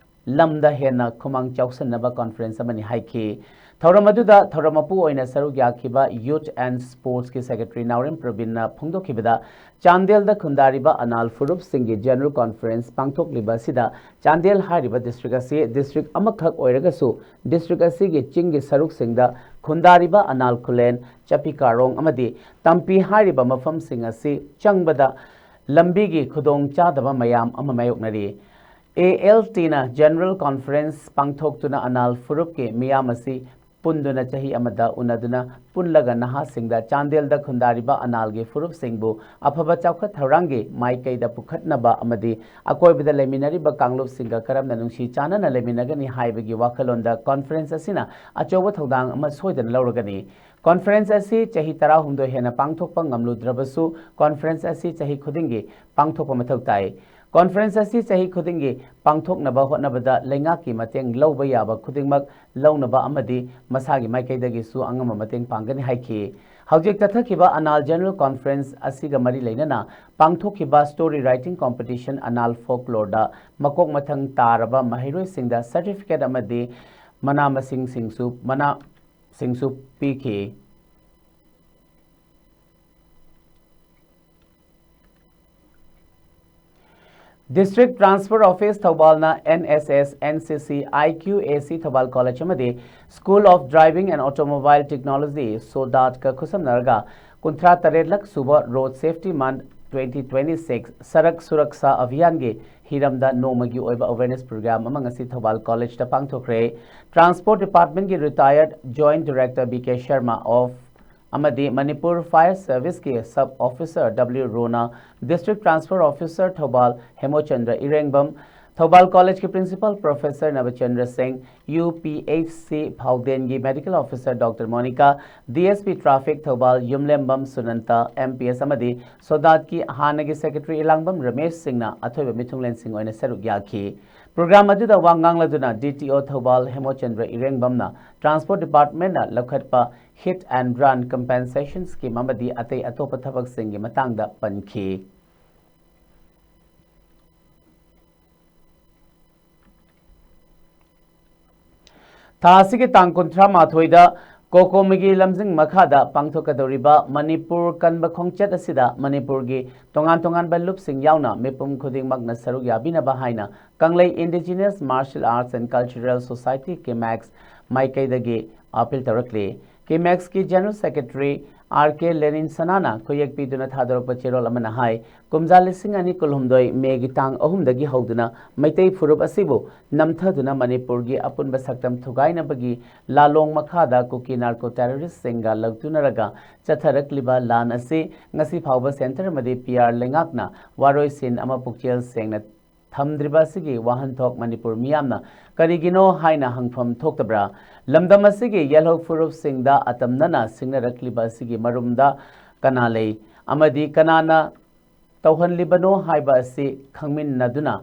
ꯂꯝꯗ ꯍꯦꯟꯅ ꯈꯨꯃꯥꯡ ꯆꯥꯎꯁꯤꯟꯅꯕ conference ꯑꯃꯅꯤ ꯍꯥꯏꯈꯤ꯫ ꯊꯧꯔꯝ ꯑꯗꯨꯗ ꯊꯧꯔꯝ ꯃꯄꯨ ꯑꯣꯏꯅ ꯁꯔꯨꯛ ꯌꯥꯈꯤꯕ Youth and Sportsꯀꯤ Secretary ꯅꯥꯎꯔꯦꯝ ꯄ꯭ꯔꯕꯤꯟꯅ ꯐꯣꯡꯗꯣꯛꯈꯤꯕꯗ, ꯆꯥꯟꯗꯦꯜꯗ ꯈꯨꯟꯗꯥꯔꯤꯕ ꯑꯅꯥꯜ ꯐꯨꯔꯨꯞꯁꯤꯡꯒꯤ General Conference ꯄꯥꯡꯊꯣꯛꯂꯤꯕ ꯑꯁꯤꯗ ꯆꯥꯟꯗꯦꯜ ꯍꯥꯏꯔꯤꯕ district ꯑꯁꯤ district ꯑꯃꯈꯛ ꯑꯣꯏꯔꯒꯁꯨ district ꯑꯁꯤꯒꯤ ꯆꯤꯡꯒꯤ ꯁꯔꯨꯛꯁꯤꯡꯗ ꯈꯨꯟꯗꯥꯔꯤꯕ ꯑꯅꯥꯜ ꯈꯨꯂꯦꯟ, ꯆꯄꯤ ꯀꯥꯔꯣꯡ ꯑꯃꯗꯤ ꯇꯝꯄꯤ ꯍꯥꯏꯔꯤꯕ ꯃꯐꯝꯁꯤꯡ ꯑꯁꯤ ꯆꯪꯕꯗ ꯂꯝꯕꯤꯒꯤ ꯈꯨꯗꯣꯡ ꯆꯥꯗꯕ ꯃꯌꯥꯝ ꯑꯃ ꯃꯥꯌꯣꯛꯅꯔꯤ꯫ ALTꯅ General Conference ꯄꯥꯡꯊꯣꯛꯇꯨꯅ ꯑꯅꯥꯜ ꯐꯨꯔꯨꯞꯀꯤ ꯃꯤꯌꯥꯝ ꯑꯁꯤ ꯄꯨꯟꯗꯨꯅ ꯆꯍꯤ ꯑꯃꯗ ꯎꯅꯗꯨꯅ ꯄꯨꯜꯂꯒ ꯅꯍꯥꯁꯤꯡꯗ ꯆꯥꯟꯗꯦꯜꯗ ꯈꯨꯟꯗꯥꯔꯤꯕ ꯑꯅꯥꯜꯒꯤ ꯐꯨꯔꯨꯞꯁꯤꯡꯕꯨ ꯑꯐꯕ ꯆꯥꯎꯈꯠ ꯊꯧꯔꯥꯡꯒꯤ ꯃꯥꯏꯀꯩꯗ ꯄꯨꯈꯠꯅꯕ ꯑꯃꯗꯤ ꯑꯀꯣꯏꯕꯗ ꯂꯩꯃꯤꯟꯅꯔꯤꯕ ꯀꯥꯡꯂꯨꯞꯁꯤꯡꯒ ꯀꯔꯝꯅ ꯅꯨꯡꯁꯤ ꯆꯥꯟꯅꯅ ꯂꯩꯃꯤꯟꯅꯒꯅꯤ ꯍꯥꯏꯕꯒꯤ ꯋꯥꯈꯜꯂꯣꯟꯗ conference ꯑꯁꯤꯅ ꯑꯆꯧꯕ ꯊꯧꯗꯥꯡ ꯑꯃ ꯁꯣꯏꯗꯅ ꯂꯧꯔꯒꯅꯤ꯫ Conference ꯑꯁꯤ ꯆꯍꯤ ꯇꯔꯥꯍꯨꯝꯗꯣꯏ ꯍꯦꯟꯅ ꯄꯥꯡꯊꯣꯛꯄ ꯉꯝꯂꯨꯗ꯭ꯔꯕꯁꯨ conference ꯑꯁꯤ ꯆꯍꯤ ꯈꯨꯗꯤꯡꯒꯤ ꯄꯥꯡꯊꯣꯛꯄ ꯃꯊꯧ ꯇꯥꯏ꯫ Conference ꯑꯁꯤ ꯆꯍꯤ ꯈꯨꯗꯤꯡꯒꯤ ꯄꯥꯡꯊꯣꯛꯅꯕ ꯍꯣꯠꯅꯕꯗ ꯂꯩꯉꯥꯛꯀꯤ ꯃꯇꯦꯡ ꯂꯧꯕ ꯌꯥꯕ ꯈꯨꯗꯤꯡꯃꯛ ꯂꯧꯅꯕ ꯑꯃꯗꯤ ꯃꯁꯥꯒꯤ ꯃꯥꯏꯀꯩꯗꯒꯤꯁꯨ ꯑꯉꯝꯕ ꯃꯇꯦꯡ ꯄꯥꯡꯒꯅꯤ ꯍꯥꯏꯈꯤ꯫ ꯍꯧꯖꯤꯛ ꯆꯠꯊꯈꯤꯕ ꯑꯅꯥꯜ General Conference ꯑꯁꯤꯒ ꯃꯔꯤ ꯂꯩꯅꯅ ꯄꯥꯡꯊꯣꯛꯈꯤꯕ story writing competition ꯑꯅꯥꯜ folkloreꯗ ꯃꯀꯣꯛ ꯃꯊꯪ ꯇꯥꯔꯕ ꯃꯍꯩꯔꯣꯏꯁꯤꯡꯗ certificate ꯑꯃꯗꯤ ꯃꯅꯥ ꯃꯁꯤꯡꯁꯤꯡꯁꯨ, ꯃꯅꯥꯁꯤꯡꯁꯨ ꯄꯤꯈꯤ꯫ District Transfer Office ꯊꯧꯕꯥꯜꯅ NSS, NCC, IQAC Thoubal College ꯑꯃꯗꯤ School of Driving and Automobile Technology, SODATꯀ ꯈꯨꯠꯁꯝꯅꯔꯒ ꯀꯨꯟꯊ꯭ꯔꯥ ꯇꯔꯦꯠꯂꯛ ꯁꯨꯕ Road Safety Month twenty twenty six ꯁꯔꯛ Suraksha ꯑꯚꯤꯌꯥꯟꯒꯤ ꯍꯤꯔꯝꯗ ꯅꯣꯡꯃꯒꯤ ꯑꯣꯏꯕ awareness program ꯑꯃ ꯉꯁꯤ Thoubal Collegeꯇ ꯄꯥꯡꯊꯣꯛꯈ꯭ꯔꯦ꯫ Transport Departmentꯀꯤ retired Joint Director B K Sharma of ꯑꯃꯗꯤ Manipur Fire Serviceꯀꯤ Sub Officer W ꯔꯣꯅꯥ, District Transfer Officer Thoubal ꯍꯦꯃꯣꯆꯟꯗ꯭ꯔ ꯏꯔꯦꯡꯕꯝ, Thoubal ꯀꯣꯂꯦꯖꯀꯤ ꯄ꯭ꯔꯤꯟꯁꯤꯄꯥꯜ ꯄ꯭ꯔꯣꯐꯦꯁꯔ ꯅꯕꯆꯟꯗ꯭ꯔ ꯁꯤꯡ, ꯌꯨ ꯄꯤ ꯑꯩꯆ ꯁꯤ ꯐꯥꯎꯗꯦꯟꯒꯤ medical officer doctor Monica, D S P traffic Thoubal Yumlembam Sunanta, M P S ꯑꯃꯗꯤ ꯁꯣꯗꯥꯠꯀꯤ ꯍꯥꯟꯅꯒꯤ ꯁꯦꯀ꯭ꯔꯦꯇꯔꯤ ꯏꯂꯥꯡꯕꯝ ꯔꯃꯦꯁ ꯁꯤꯡꯅ ꯑꯊꯣꯏꯕ ꯃꯤꯊꯨꯡꯂꯦꯟꯁꯤꯡ ꯑꯣꯏꯅ ꯁꯔꯨꯛ ꯌꯥꯈꯤ꯫ ꯄ꯭ꯔꯣꯒ꯭ꯔꯥꯝ ꯑꯗꯨꯗ ꯋꯥ ꯉꯥꯡꯂꯗꯨꯅ ꯗꯤ ꯇꯤ ꯑꯣ ꯊꯧꯕꯥꯜ ꯍꯦꯃꯣꯆꯟꯗ꯭ꯔ ꯏꯔꯦꯡꯕꯝꯅ ꯇ꯭ꯔꯥꯟꯁꯄꯣꯔꯠ ꯗꯤꯄꯥꯔꯠꯃꯦꯟꯠꯅ ꯂꯧꯈꯠꯄ ꯍꯤꯠ ꯑꯦꯟ ꯔꯟ ꯀꯝꯄꯦꯟꯁꯦꯁꯟ ꯁ꯭ꯀꯤꯝ ꯑꯃꯗꯤ ꯑꯇꯩ ꯑꯇꯣꯞꯄ ꯊꯕꯛꯁꯤꯡꯒꯤ ꯃꯇꯥꯡꯗ ꯄꯟꯈꯤ꯫ ꯊꯥ ꯑꯁꯤꯒꯤ ꯇꯥꯡ ꯀꯨꯟꯊ꯭ꯔꯥ ꯃꯥꯊꯣꯏꯗ ꯀꯣꯀꯣꯃꯤꯒꯤ ꯂꯝꯖꯤꯡ ꯃꯈꯥꯗ ꯄꯥꯡꯊꯣꯛꯀꯗꯧꯔꯤꯕ ꯃꯅꯤꯄꯨꯔ ꯀꯟꯕ ꯈꯣꯡꯆꯠ ꯑꯁꯤꯗ ꯃꯅꯤꯄꯨꯔꯒꯤ ꯇꯣꯉꯥꯟ ꯇꯣꯉꯥꯟꯕ ꯂꯨꯞꯁꯤꯡ ꯌꯥꯎꯅ ꯃꯤꯄꯨꯝ ꯈꯨꯗꯤꯡꯃꯛꯅ ꯁꯔꯨꯛ ꯌꯥꯕꯤꯅꯕ ꯍꯥꯏꯅ Kanglei indigenous martial arts and cultural society, ꯀꯦꯃꯦꯛꯁ, ꯃꯥꯏꯀꯩꯗꯒꯤ ꯑꯥꯄꯤꯜ ꯇꯧꯔꯛꯂꯤ꯫ ꯀꯦꯃꯦꯛꯁꯀꯤ general secretary R K Lenin ꯁꯅꯥꯅ ꯈꯨꯌꯦꯛ ꯄꯤꯗꯨꯅ ꯊꯥꯗꯣꯔꯛꯄ ꯆꯦꯔꯣꯜ ꯑꯃꯅ ꯍꯥꯏ, ꯀꯨꯝꯖꯥ ꯂꯤꯁꯤꯡ ꯑꯅꯤ ꯀꯨꯟꯍꯨꯝꯗꯣꯏ ꯃꯦꯒꯤ ꯇꯥꯡ ꯑꯍꯨꯝꯗꯒꯤ ꯍꯧꯗꯨꯅ ꯃꯩꯇꯩ ꯐꯨꯔꯨꯞ ꯑꯁꯤꯕꯨ ꯅꯝꯊꯗꯨꯅ ꯃꯅꯤꯄꯨꯔꯒꯤ ꯑꯄꯨꯟꯕ ꯁꯛꯇꯝ ꯊꯨꯒꯥꯏꯅꯕꯒꯤ ꯂꯥꯂꯣꯡ ꯃꯈꯥꯗ ꯀꯨꯀꯤ ꯅꯥꯔꯀꯣ ꯇꯦꯔꯣꯔꯤꯁ꯭ꯠꯁꯤꯡꯒ ꯂꯧꯇꯨꯅꯔꯒ ꯆꯠꯊꯔꯛꯂꯤꯕ ꯂꯥꯟ ꯑꯁꯤ ꯉꯁꯤ ꯐꯥꯎꯕ ꯁꯦꯟꯇꯔ ꯑꯃꯗꯤ ꯄꯤ ꯑꯥꯔ ꯂꯩꯉꯥꯛꯅ ꯋꯥꯔꯣꯏꯁꯤꯟ ꯑꯃ ꯄꯨꯛꯆꯦꯜ ꯁꯦꯡꯅ ꯊꯝꯗ꯭ꯔꯤꯕ ꯑꯁꯤꯒꯤ ꯋꯥꯍꯟꯊꯣꯛ ꯃꯅꯤꯄꯨꯔ ꯃꯤꯌꯥꯝꯅ ꯀꯔꯤꯒꯤꯅꯣ ꯍꯥꯏꯅ ꯍꯪꯐꯝ ꯊꯣꯛꯇꯕ꯭ꯔꯥ? ꯂꯝꯗꯝ ꯑꯁꯤꯒꯤ ꯌꯦꯜꯍꯧ ꯐꯨꯔꯨꯞꯁꯤꯡꯗ ꯑꯇꯝꯅꯅ ꯁꯤꯡꯅꯔꯛꯂꯤꯕ ꯑꯁꯤꯒꯤ ꯃꯔꯨꯝꯗ ꯀꯅꯥ ꯂꯩ ꯑꯃꯗꯤ ꯀꯅꯥꯅ ꯇꯧꯍꯟꯂꯤꯕꯅꯣ ꯍꯥꯏꯕ ꯑꯁꯤ ꯈꯪꯃꯤꯟꯅꯗꯨꯅ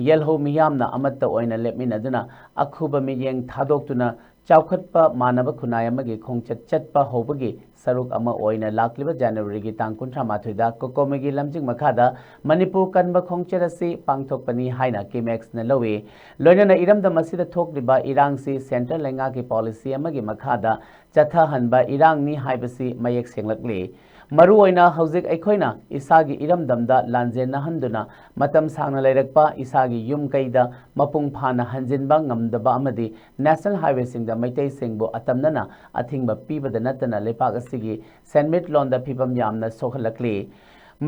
ꯌꯦꯜꯍꯧ ꯃꯤꯌꯥꯝꯅ ꯑꯃꯠꯇ ꯑꯣꯏꯅ ꯂꯦꯞꯃꯤꯟꯅꯗꯨꯅ ꯑꯈꯨꯕ ꯃꯤꯠꯌꯦꯡ ꯊꯥꯗꯣꯛꯇꯨꯅ ꯆꯥꯎꯈꯠꯄ ꯃꯥꯟꯅꯕ ꯈꯨꯟꯅꯥꯏ ꯑꯃꯒꯤ ꯈꯣꯡꯆꯠ ꯆꯠꯄ ꯍꯧꯕꯒꯤ ꯁꯔꯨꯛ ꯑꯃ ꯑꯣꯏꯅ ꯂꯥꯛꯂꯤꯕ ꯖꯅꯋꯥꯔꯤꯒꯤ ꯇꯥꯡ ꯀꯨꯟꯊ꯭ꯔꯥ ꯃꯥꯊꯣꯏꯗ ꯀꯣꯀꯣꯃꯤꯒꯤ ꯂꯝꯖꯤꯡ ꯃꯈꯥꯗ ꯃꯅꯤꯄꯨꯔ ꯀꯟꯕ ꯈꯣꯡꯆꯠ ꯑꯁꯤ ꯄꯥꯡꯊꯣꯛꯄꯅꯤ ꯍꯥꯏꯅ ꯀꯦꯃꯦꯛꯁꯅ ꯂꯧꯏ꯫ ꯂꯣꯏꯅꯅ ꯏꯔꯝꯗꯝ ꯑꯁꯤꯗ ꯊꯣꯛꯂꯤꯕ ꯏꯔꯥꯡꯁꯤ ꯁꯦꯟꯇꯔ ꯂꯩꯉꯥꯛꯀꯤ ꯄꯣꯂꯤꯁꯤ ꯑꯃꯒꯤ ꯃꯈꯥꯗ ꯆꯠꯊꯍꯟꯕ ꯏꯔꯥꯡꯅꯤ ꯍꯥꯏꯕꯁꯤ ꯃꯌꯦꯛ ꯁꯦꯡꯂꯛꯂꯤ꯫ ꯃꯔꯨꯑꯣꯏꯅ ꯍꯧꯖꯤꯛ ꯑꯩꯈꯣꯏꯅ ꯏꯁꯥꯒꯤ ꯏꯔꯝꯗꯝꯗ ꯂꯥꯟꯖꯦꯟꯅꯍꯟꯗꯨꯅ ꯃꯇꯝ ꯁꯥꯡꯅ ꯂꯩꯔꯛꯄ, ꯏꯁꯥꯒꯤ ꯌꯨꯝ ꯀꯩꯗ ꯃꯄꯨꯡ ꯐꯥꯅ ꯍꯟꯖꯤꯟꯕ ꯉꯝꯗꯕ ꯑꯃꯗꯤ ꯅꯦꯁꯅꯦꯜ ꯍꯥꯏꯋꯦꯁꯤꯡꯗ ꯃꯩꯇꯩꯁꯤꯡꯕꯨ ꯑꯇꯝꯅꯅ ꯑꯊꯤꯡꯕ ꯄꯤꯕꯗ ꯅꯠꯇꯅ ꯂꯩꯄꯥꯛ ꯑꯁꯤꯒꯤ ꯁꯦꯟꯃꯤꯠꯂꯣꯟꯗ ꯐꯤꯕꯝ ꯌꯥꯝꯅ ꯁꯣꯛꯍꯜꯂꯛꯂꯤ꯫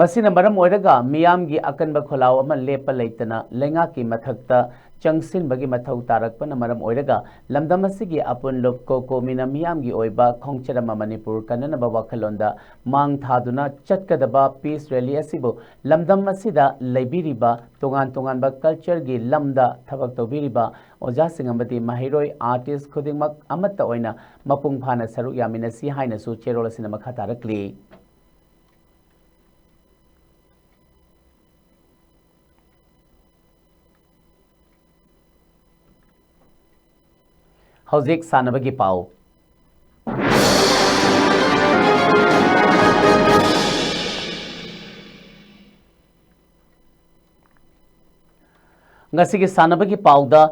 ꯃꯁꯤꯅ ꯃꯔꯝ ꯑꯣꯏꯔꯒ ꯃꯤꯌꯥꯝꯒꯤ ꯑꯀꯟꯕ ꯈꯣꯜꯂꯥꯎ ꯑꯃ ꯂꯦꯞꯄ ꯂꯩꯇꯅ ꯂꯩꯉꯥꯛꯀꯤ ꯃꯊꯛꯇ ꯆꯪꯁꯤꯟꯕꯒꯤ ꯃꯊꯧ ꯇꯥꯔꯛꯄꯅ ꯃꯔꯝ ꯑꯣꯏꯔꯒ ꯂꯝꯗꯝ ꯑꯁꯤꯒꯤ ꯑꯄꯨꯟꯂꯨꯞ ꯀꯣꯀꯣꯃꯤꯅ ꯃꯤꯌꯥꯝꯒꯤ ꯑꯣꯏꯕ ꯈꯣꯡꯆꯠ ꯑꯃ ꯃꯅꯤꯄꯨꯔ ꯀꯟꯅꯅꯕ ꯋꯥꯈꯜꯂꯣꯟꯗ ꯃꯥꯡ ꯊꯥꯗꯨꯅ ꯆꯠꯀꯗꯕ peace rally ꯑꯁꯤꯕꯨ ꯂꯝꯗꯝ ꯑꯁꯤꯗ ꯂꯩꯕꯤꯔꯤꯕ ꯇꯣꯉꯥꯟ ꯇꯣꯉꯥꯟꯕ cultureꯒꯤ ꯂꯝꯗ ꯊꯕꯛ ꯇꯧꯕꯤꯔꯤꯕ ꯑꯣꯖꯥꯁꯤꯡ ꯑꯃꯗꯤ ꯃꯍꯩꯔꯣꯏ artist ꯈꯨꯗꯤꯡꯃꯛ ꯑꯃꯠꯇ ꯑꯣꯏꯅ ꯃꯄꯨꯡ ꯐꯥꯅ ꯁꯔꯨꯛ ꯌꯥꯃꯤꯟꯅꯁꯤ ꯍꯥꯏꯅꯁꯨ ꯆꯦꯔꯣꯜ ꯑꯁꯤꯅ ꯃꯈꯥ ꯇꯥꯔꯛꯂꯤ꯫ ꯍꯧꯖꯤꯛ ꯁꯥꯟꯅꯕꯒꯤ ꯄꯥꯎ꯫ ꯉꯁꯤꯒꯤ ꯁꯥꯟꯅꯕꯒꯤ ꯄꯥꯎꯗ,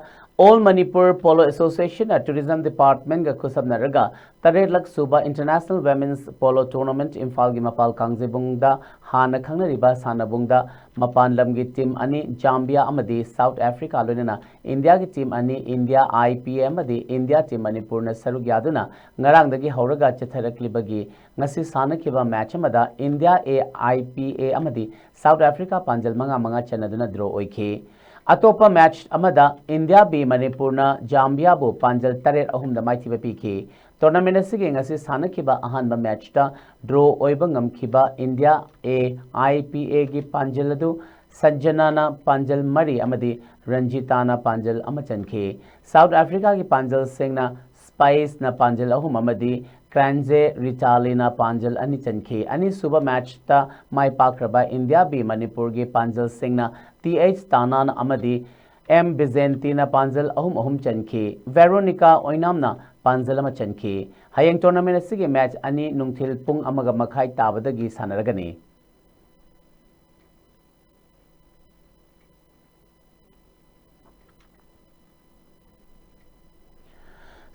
All Manipur Polo Associationꯅ Tourism Departmentꯒ ꯈꯨꯠꯁꯝꯅꯔꯒ ꯇꯔꯦꯠꯂꯛ ꯁꯨꯕ International Women's Polo Tournament ꯏꯝꯐꯥꯜꯒꯤ ꯃꯄꯥꯜ ꯀꯥꯡꯖꯩꯕꯨꯡꯗ ꯍꯥꯟꯅ ꯈꯪꯅꯔꯤꯕ ꯁꯥꯟꯅꯕꯨꯡꯗ ꯃꯄꯥꯟ ꯂꯝꯒꯤ team ꯑꯅꯤ, ꯖꯥꯝꯕꯤꯌꯥ ꯑꯃꯗꯤ South Africa, ꯂꯣꯏꯅꯅ ꯏꯟꯗꯤꯌꯥꯒꯤ team ꯑꯅꯤ, ꯏꯟꯗꯤꯌꯥ ꯑꯥꯏ ꯄꯤ ꯑꯦ ꯑꯃꯗꯤ ꯏꯟꯗꯤꯌꯥ team ꯃꯅꯤꯄꯨꯔꯅ ꯁꯔꯨꯛ ꯌꯥꯗꯨꯅ ꯉꯔꯥꯡꯗꯒꯤ ꯍꯧꯔꯒ ꯆꯠꯊꯔꯛꯂꯤꯕꯒꯤ ꯉꯁꯤ ꯁꯥꯟꯅꯈꯤꯕ match ꯑꯃꯗ ꯏꯟꯗꯤꯌꯥ ꯑꯦ ꯑꯥꯏ ꯄꯤ ꯑꯦ ꯑꯃꯗꯤ South Africa ꯄꯥꯟꯖꯜ ꯃꯉꯥ ꯃꯉꯥ ꯆꯟꯅꯗꯨꯅ draw ꯑꯣꯏꯈꯤ꯫ ꯑꯇꯣꯞꯄ match ꯑꯃꯗ ꯏꯟꯗꯤꯌꯥ ꯕꯤ ꯃꯅꯤꯄꯨꯔꯅ ꯖꯥꯝꯕꯤꯌꯥꯕꯨ ꯄꯥꯟꯖꯜ ꯇꯔꯦꯠ ꯑꯍꯨꯝꯗ ꯃꯥꯏꯊꯤꯕ ꯄꯤꯈꯤ꯫ Tournament ꯑꯁꯤꯒꯤ ꯉꯁꯤ ꯁꯥꯟꯅꯈꯤꯕ ꯑꯍꯥꯟꯕ matchꯇ draw ꯑꯣꯏꯕ ꯉꯝꯈꯤꯕ ꯏꯟꯗꯤꯌꯥ ꯑꯦ ꯑꯥꯏ ꯄꯤ ꯑꯦꯒꯤ ꯄꯥꯟꯖꯜ ꯑꯗꯨ ꯁꯟꯖꯅꯥꯅ ꯄꯥꯟꯖꯜ ꯃꯔꯤ ꯑꯃꯗꯤ ꯔꯟꯖꯤꯇꯥꯅ ꯄꯥꯟꯖꯜ ꯑꯃ ꯆꯟꯈꯤ꯫ South Africaꯒꯤ ꯄꯥꯟꯖꯜꯁꯤꯡꯅ ꯁ꯭ꯄꯥꯏꯁꯅ ꯄꯥꯟꯖꯜ ꯑꯍꯨꯝ ꯑꯃꯗꯤ ꯀ꯭ꯔꯥꯟꯖꯦ ꯔꯤꯇꯥꯂꯤꯅ ꯄꯥꯟꯖꯜ ꯑꯅꯤ ꯆꯟꯈꯤ꯫ ꯑꯅꯤꯁꯨꯕ matchꯇ ꯃꯥꯏ ꯄꯥꯛꯈ꯭ꯔꯕ ꯏꯟꯗꯤꯌꯥ ꯕꯤ ꯃꯅꯤꯄꯨꯔꯒꯤ ꯄꯥꯟꯖꯜꯁꯤꯡꯅ ꯇꯤ ꯑꯩꯆ ꯇꯥꯅꯥꯟ ꯑꯃꯗꯤ ꯑꯦꯝ ꯕꯤꯖꯦꯟꯇꯤꯅ ꯄꯥꯟꯖꯜ ꯑꯍꯨꯝ ꯑꯍꯨꯝ ꯆꯟꯈꯤ꯫ ꯚꯦꯔꯣꯅꯤꯀꯥ ꯑꯣꯏꯅꯥꯝꯅ ꯄꯥꯟꯖꯜ ꯑꯃ ꯆꯟꯈꯤ꯫ ꯍꯌꯦꯡ tournament ꯑꯁꯤꯒꯤ match ꯑꯅꯤ ꯅꯨꯡꯊꯤꯜ ꯄꯨꯡ ꯑꯃꯒ ꯃꯈꯥꯏ ꯇꯥꯕꯗꯒꯤ ꯁꯥꯟꯅꯔꯒꯅꯤ꯫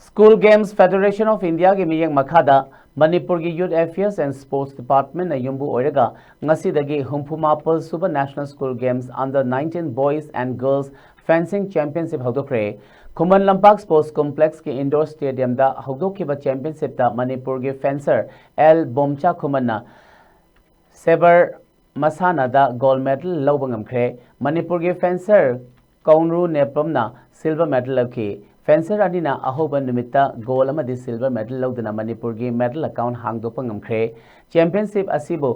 School Games Federation of Indiaꯒꯤ ꯃꯤꯠꯌꯦꯡ ꯃꯈꯥꯗ ꯃꯅꯤꯄꯨꯔꯒꯤ Youth Affairs and Sports Departmentꯅ ꯌꯨꯝꯕꯨ ꯑꯣꯏꯔꯒ ꯉꯁꯤꯗꯒꯤ ꯍꯨꯝꯐꯨ ꯃꯥꯄꯜ ꯁꯨꯕ National School Games Under nineteen Boys and Girls Fencing Championship ꯍꯧꯗꯣꯛꯈ꯭ꯔꯦ꯫ Khuman Lampak Sports Complexꯀꯤ indoor stadiumꯗ ꯍꯧꯗꯣꯛꯈꯤꯕ championshipꯇ ꯃꯅꯤꯄꯨꯔꯒꯤ fencer ꯑꯦꯜ ꯕꯣꯝꯆꯥ ꯈꯨꯃꯟꯅ sabre ꯃꯁꯥꯟꯅꯗ gold medal ꯂꯧꯕ ꯉꯝꯈ꯭ꯔꯦ꯫ ꯃꯅꯤꯄꯨꯔꯒꯤ fencer ꯀꯧꯅ꯭ꯔꯨ ꯅꯦꯄꯝꯅ silver medal ꯂꯧꯈꯤ꯫ Fencer ꯑꯅꯤꯅ ꯑꯍꯧꯕ ꯅꯨꯃꯤꯠꯇ gold ꯑꯃꯗꯤ silver medal ꯂꯧꯗꯨꯅ ꯃꯅꯤꯄꯨꯔꯒꯤ medal account ꯍꯥꯡꯗꯣꯛꯄ ꯉꯝꯈ꯭ꯔꯦ꯫ Championship ꯑꯁꯤꯕꯨ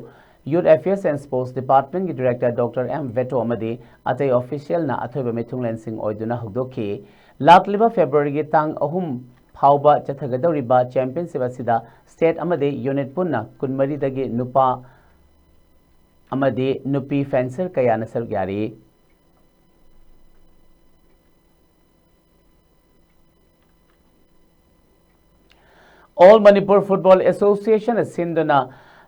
Youth Affairs and Sports Department ꯀꯤ Director Doctor M Veto ꯑꯃꯗꯤ ꯑꯇꯩ official ꯅ ꯑꯊꯣꯏꯕ ꯃꯤꯊꯨꯡꯂꯦꯟꯁꯤꯡ ꯑꯣꯏꯗꯨꯅ ꯍꯧꯗꯣꯛꯈꯤ꯫ ꯂꯥꯛꯂꯤꯕ February ꯒꯤ ꯇꯥꯡ ꯑꯍꯨꯝ ꯐꯥꯎꯕ ꯆꯠꯊꯒꯗꯧꯔꯤꯕ championship ꯑꯁꯤꯗ state ꯑꯃꯗꯤ unit ꯄꯨꯟꯅ ꯀꯨꯟꯃꯔꯤꯗꯒꯤ ꯅꯨꯄꯥ ꯑꯃꯗꯤ ꯅꯨꯄꯤ fencer ꯀꯌꯥꯅ ꯁꯔꯨꯛ ꯌꯥꯔꯤ꯫ All Manipur Football Association ꯅ ꯁꯤꯟꯗꯨꯅ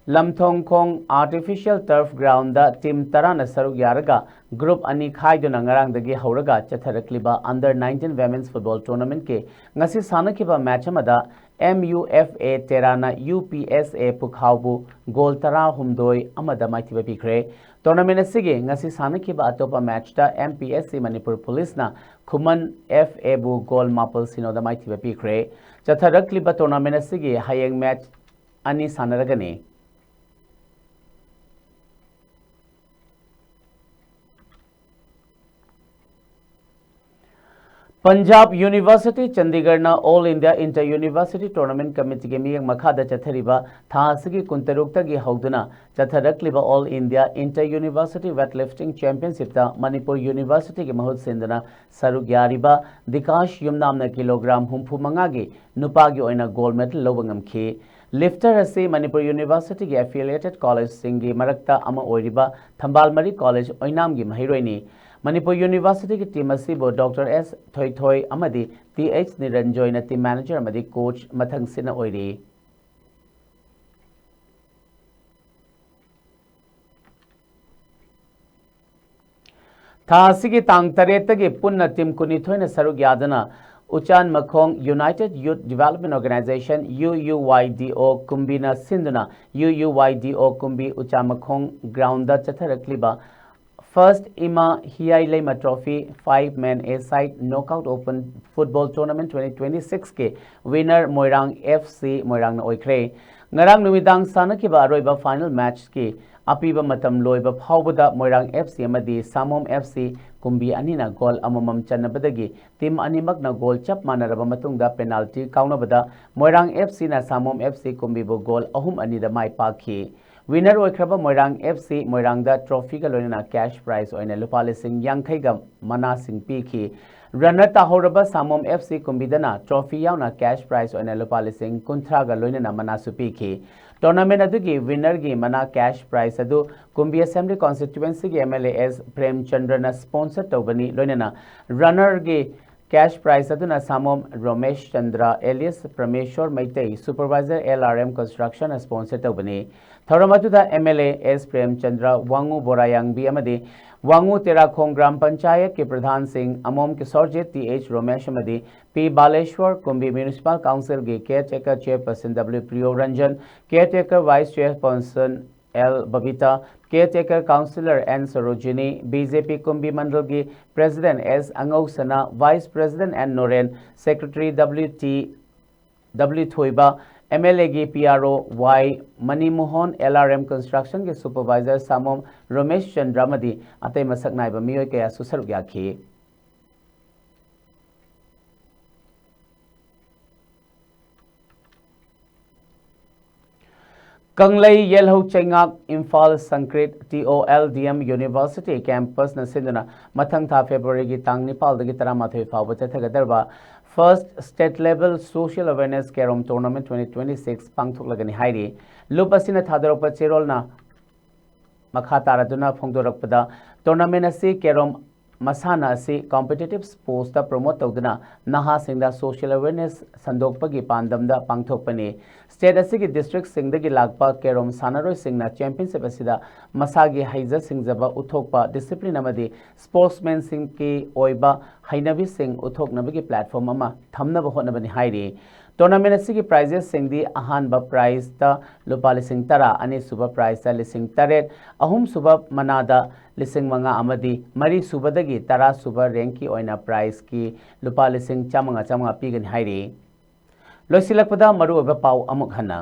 ꯂꯝꯊꯣꯡꯈꯣꯡ Artificial Turf Ground ꯗ team ꯇꯔꯥꯅ ꯁꯔꯨꯛ ꯌꯥꯔꯒ group ꯑꯅꯤ ꯈꯥꯏꯗꯨꯅ ꯉꯔꯥꯡꯗꯒꯤ ꯍꯧꯔꯒ ꯆꯠꯊꯔꯛꯂꯤꯕ under nineteen women's football tournament ꯀꯤ ꯉꯁꯤ ꯁꯥꯟꯅꯈꯤꯕ match ꯑꯃꯗ M U F A ꯇꯦꯔꯥꯅ U P S A ꯄꯨꯈꯥꯎꯕꯨ goal ꯇꯔꯥꯍꯨꯝꯗꯣꯏ ꯑꯃꯗ ꯃꯥꯏꯊꯤꯕ ꯄꯤꯈ꯭ꯔꯦ꯫ Tournament ꯑꯁꯤꯒꯤ ꯉꯁꯤ ꯁꯥꯟꯅꯈꯤꯕ ꯑꯇꯣꯞꯄ match ꯇ M P S C Manipur police ꯅ ꯈꯨꯃꯟ F A ꯕꯨ goal ꯃꯥꯄꯜ ꯁꯤꯅꯣꯗ ꯃꯥꯏꯊꯤꯕ ꯄꯤꯈ꯭ꯔꯦ꯫ ꯆꯠꯊꯔꯛꯂꯤꯕ tournament ꯑꯁꯤꯒꯤ ꯍꯌꯦꯡ match ꯑꯅꯤ ꯁꯥꯟꯅꯔꯒꯅꯤ꯫ Punjab University Chandigarh ꯅ All India Inter University Tournament Committee ꯒꯤ ꯃꯤꯠꯌꯦꯡ ꯃꯈꯥꯗ ꯆꯠꯊꯔꯤꯕ ꯊꯥ ꯑꯁꯤꯒꯤ ꯀꯨꯟꯇꯔꯨꯛꯇꯒꯤ ꯍꯧꯗꯨꯅ ꯆꯠꯊꯔꯛꯂꯤꯕ All India Inter University Weightlifting Championship ꯇ ꯃꯅꯤꯄꯨꯔ University ꯒꯤ ꯃꯍꯨꯠ ꯁꯤꯟꯗꯨꯅ ꯁꯔꯨꯛ ꯌꯥꯔꯤꯕ ꯗꯤꯀꯥꯁ ꯌꯨꯝꯅꯥꯝꯅ kilogram ꯍꯨꯝꯐꯨ ꯃꯉꯥꯒꯤ ꯅꯨꯄꯥꯒꯤ ꯑꯣꯏꯅ gold medal ꯂꯧꯕ ꯉꯝꯈꯤ꯫ Lifter ꯑꯁꯤ ꯃꯅꯤꯄꯨꯔ University ꯒꯤ affiliated college ꯁꯤꯡꯒꯤ ꯃꯔꯛꯇ ꯑꯃ ꯑꯣꯏꯔꯤꯕ ꯊꯝꯕꯥꯜ ꯃꯔꯤ College ꯑꯣꯏꯅꯥꯝꯒꯤ ꯃꯍꯩꯔꯣꯏꯅꯤ꯫ ꯃꯅꯤꯄꯨꯔ University ꯒꯤ team ꯑꯁꯤꯕꯨ Doctor S ꯊꯣꯏꯊꯣꯏ ꯑꯃꯗꯤ T H ꯅꯤꯔꯟꯖꯣꯏꯅ team manager ꯑꯃꯗꯤ coach ꯃꯊꯪꯁꯤꯠꯅ ꯑꯣꯏꯔꯤ꯫ ꯊꯥ ꯑꯁꯤꯒꯤ ꯇꯥꯡ ꯇꯔꯦꯠꯇꯒꯤ ꯄꯨꯟꯅ team ꯀꯨꯟꯅꯤꯊꯣꯏꯅ ꯁꯔꯨꯛ ꯌꯥꯗꯨꯅ ꯎꯆꯥꯟ ꯃꯈꯣꯡ United Youth Development Organization, U U Y D O, ꯀꯨꯝꯕꯤꯅ ꯁꯤꯟꯗꯨꯅ U U Y D O ꯀꯨꯝꯕꯤ ꯎꯆꯥꯟ ꯃꯈꯣꯡ ground the ꯆꯠꯊꯔꯛꯂꯤꯕ First Ima Hiai Leima Trophy five Man A Side Knockout Open Football Tournament twenty twenty-six ꯀꯤ winner ꯃꯣꯏꯔꯥꯡ F C ꯃꯣꯏꯔꯥꯡꯅ ꯑꯣꯏꯈ꯭ꯔꯦ꯫ ꯉꯔꯥꯡ ꯅꯨꯃꯤꯗꯥꯡ ꯁꯥꯟꯅꯈꯤꯕ ꯑꯔꯣꯏꯕ final match ꯀꯤ ꯑꯄꯤꯕ ꯃꯇꯝ ꯂꯣꯏꯕ ꯐꯥꯎꯕꯗ ꯃꯣꯏꯔꯥꯡ F C ꯑꯃꯗꯤ ꯁꯥꯃꯣꯝ F C ꯀꯨꯝꯕꯤ ꯑꯅꯤꯅ goal ꯑꯃꯃꯝ ꯆꯟꯅꯕꯗꯒꯤ team ꯑꯅꯤꯃꯛꯅ goal ꯆꯞ ꯃꯥꯟꯅꯔꯕ ꯃꯇꯨꯡꯗ penalty ꯀꯥꯎꯅꯕꯗ ꯃꯣꯏꯔꯥꯡ F C ꯅ ꯁꯥꯃꯣꯝ F C ꯀꯨꯝꯕꯤꯕꯨ goal ꯑꯍꯨꯝ ꯑꯅꯤꯗ ꯃꯥꯏ ꯄꯥꯛꯈꯤ꯫ Winner ꯑꯣꯏꯈ꯭ꯔꯕ ꯃꯣꯏꯔꯥꯡ F C ꯃꯣꯏꯔꯥꯡꯗ trophy ꯒ ꯂꯣꯏꯅꯅ cash prize ꯑꯣꯏꯅ ꯂꯨꯄꯥ ꯂꯤꯁꯤꯡ ꯌꯥꯡꯈꯩꯒ ꯃꯅꯥꯁꯤꯡ ꯄꯤꯈꯤ꯫ Runner ꯇꯥꯍꯧꯔꯕ ꯁꯥꯃꯣꯝ F C ꯀꯨꯝꯕꯤꯗꯅ trophy ꯌꯥꯎꯅ cash prize ꯑꯣꯏꯅ ꯂꯨꯄꯥ ꯂꯤꯁꯤꯡ ꯀꯨꯟꯊ꯭ꯔꯥꯒ ꯂꯣꯏꯅꯅ ꯃꯅꯥꯁꯨ ꯄꯤꯈꯤ꯫ Tournament ꯑꯗꯨꯒꯤ winner ꯒꯤ ꯃꯅꯥ cash prize ꯑꯗꯨ ꯀꯨꯝꯕꯤ Assembly Constituency ꯒꯤ M L A S ꯄ꯭ꯔꯦꯝꯆꯟꯗ꯭ꯔꯅ sponsor ꯇꯧꯕꯅꯤ꯫ ꯂꯣꯏꯅꯅ runner ꯒꯤ cash prize ꯑꯗꯨꯅ ꯁꯥꯃꯣꯝ ꯔꯣꯃꯦꯁ Chandra alias ꯄ꯭ꯔꯃꯦꯁꯣꯔ Meitei, supervisor L R M Construction ꯅ sponsor ꯇꯧꯕꯅꯤ꯫ ꯊꯧꯔꯝ ꯑꯗꯨꯗ M L A S Premchandra, ꯋꯥꯉꯨ ꯕꯣꯔꯥꯌꯥꯡꯕꯤ ꯑꯃꯗꯤ ꯋꯥꯉꯨ ꯇꯦꯔꯥꯈꯣꯡ ꯒ꯭ꯔꯥꯝ ꯄꯟꯆꯥꯌꯠꯀꯤ ꯄ꯭ꯔꯙꯥꯟꯁꯤꯡ ꯑꯃꯣꯝ ꯀꯤꯁꯣꯔꯖꯤꯠ, T H ꯔꯣꯃꯦꯁ ꯑꯃꯗꯤ P ꯕꯥꯂꯦꯁ꯭ꯋꯔ, ꯀꯨꯝꯕꯤ Municipal Council ꯒꯤ caretaker chairperson W ꯄ꯭ꯔꯤꯌꯣ Ranjan, caretaker vice chairperson L Babita, caretaker councillor N Sarojini, B J P ꯀꯨꯝꯕꯤ ꯃꯟꯗꯜꯒꯤ president S ꯑꯉꯧꯁꯅꯥ, vice president N Noren, secretary W T W ꯊꯣꯏꯕ, M L A ꯒꯤ P R O Y ꯃꯅꯤꯃꯣꯍꯟ, L R M Construction ꯒꯤ supervisor ꯁꯥꯃꯣꯝ ꯔꯣꯃꯦꯁ ꯆꯟꯗ꯭ꯔ ꯑꯃꯗꯤ ꯑꯇꯩ ꯃꯁꯛ ꯅꯥꯏꯕ ꯃꯤꯑꯣꯏ ꯀꯌꯥꯁꯨ ꯁꯔꯨꯛ ꯌꯥꯈꯤ꯫ ꯀꯪꯂꯩ ꯌꯦꯜꯍꯧ ꯆꯩꯉꯥꯛ Imphal ꯁꯪꯀ꯭ꯔꯤꯠ T O L D M University campus ꯅ ꯁꯤꯟꯗꯨꯅ ꯃꯊꯪ ꯊꯥ February ꯒꯤ ꯇꯥꯡ ꯅꯤꯄꯥꯜꯗꯒꯤ ꯇꯔꯥꯃꯥꯊꯣꯏ ꯐꯥꯎꯕ ꯆꯠꯊꯒꯗꯧꯔꯕ First State Level Social Awareness Carrom Tournament twenty twenty-six ꯄꯥꯡꯊꯣꯛꯂꯒꯅꯤ ꯍꯥꯏꯔꯤ꯫ ꯂꯨꯞ ꯑꯁꯤꯅ ꯊꯥꯗꯣꯔꯛꯄ ꯆꯦꯔꯣꯜꯅ ꯃꯈꯥ ꯇꯥꯔꯗꯨꯅ ꯐꯣꯡꯗꯣꯔꯛꯄꯗ, tournament ꯑꯁꯤ carrom ꯃꯁꯥꯟꯅ ꯑꯁꯤ competitive sports ꯇ promote ꯇꯧꯗꯨꯅ ꯅꯍꯥꯁꯤꯡꯗ social awareness ꯁꯟꯗꯣꯛꯄꯒꯤ ꯄꯥꯟꯗꯝꯗ ꯄꯥꯡꯊꯣꯛꯄꯅꯤ꯫ State ꯑꯁꯤꯒꯤ district ꯁꯤꯡꯗꯒꯤ ꯂꯥꯛꯄ carrom ꯁꯥꯟꯅꯔꯣꯏꯁꯤꯡꯅ championship ꯑꯁꯤꯗ ꯃꯁꯥꯒꯤ ꯍꯩꯖ ꯁꯤꯡꯖꯕ ꯎꯠꯊꯣꯛꯄ, discipline ꯑꯃꯗꯤ sportsman ꯁꯤꯡꯒꯤ ꯑꯣꯏꯕ ꯍꯩꯅꯕꯤꯁꯤꯡ ꯎꯠꯊꯣꯛꯅꯕꯒꯤ platform ꯑꯃ ꯊꯝꯅꯕ ꯍꯣꯠꯅꯕꯅꯤ ꯍꯥꯏꯔꯤ꯫ Tournament ꯑꯁꯤꯒꯤ prizesꯁꯤꯡꯗꯤ ꯑꯍꯥꯟꯕ prizeꯇ ꯂꯨꯄꯥ ꯂꯤꯁꯤꯡ ꯇꯔꯥ, ꯑꯅꯤꯁꯨꯕ prizeꯇ ꯂꯤꯁꯤꯡ ꯇꯔꯦꯠ, ꯑꯍꯨꯝꯁꯨꯕ ꯃꯅꯥꯗ ꯂꯤꯁꯤꯡ ꯃꯉꯥ ꯑꯃꯗꯤ ꯃꯔꯤꯁꯨꯕꯗꯒꯤ ꯇꯔꯥꯁꯨꯕ rankꯀꯤ ꯑꯣꯏꯅ prizeꯀꯤ ꯂꯨꯄꯥ ꯂꯤꯁꯤꯡ ꯆꯥꯃꯉꯥ ꯆꯥꯃꯉꯥ ꯄꯤꯒꯅꯤ ꯍꯥꯏꯔꯤ꯫ ꯂꯣꯏꯁꯤꯜꯂꯛꯄꯗ ꯃꯔꯨꯑꯣꯏꯕ ꯄꯥꯎ ꯑꯃꯨꯛ ꯍꯟꯅ꯫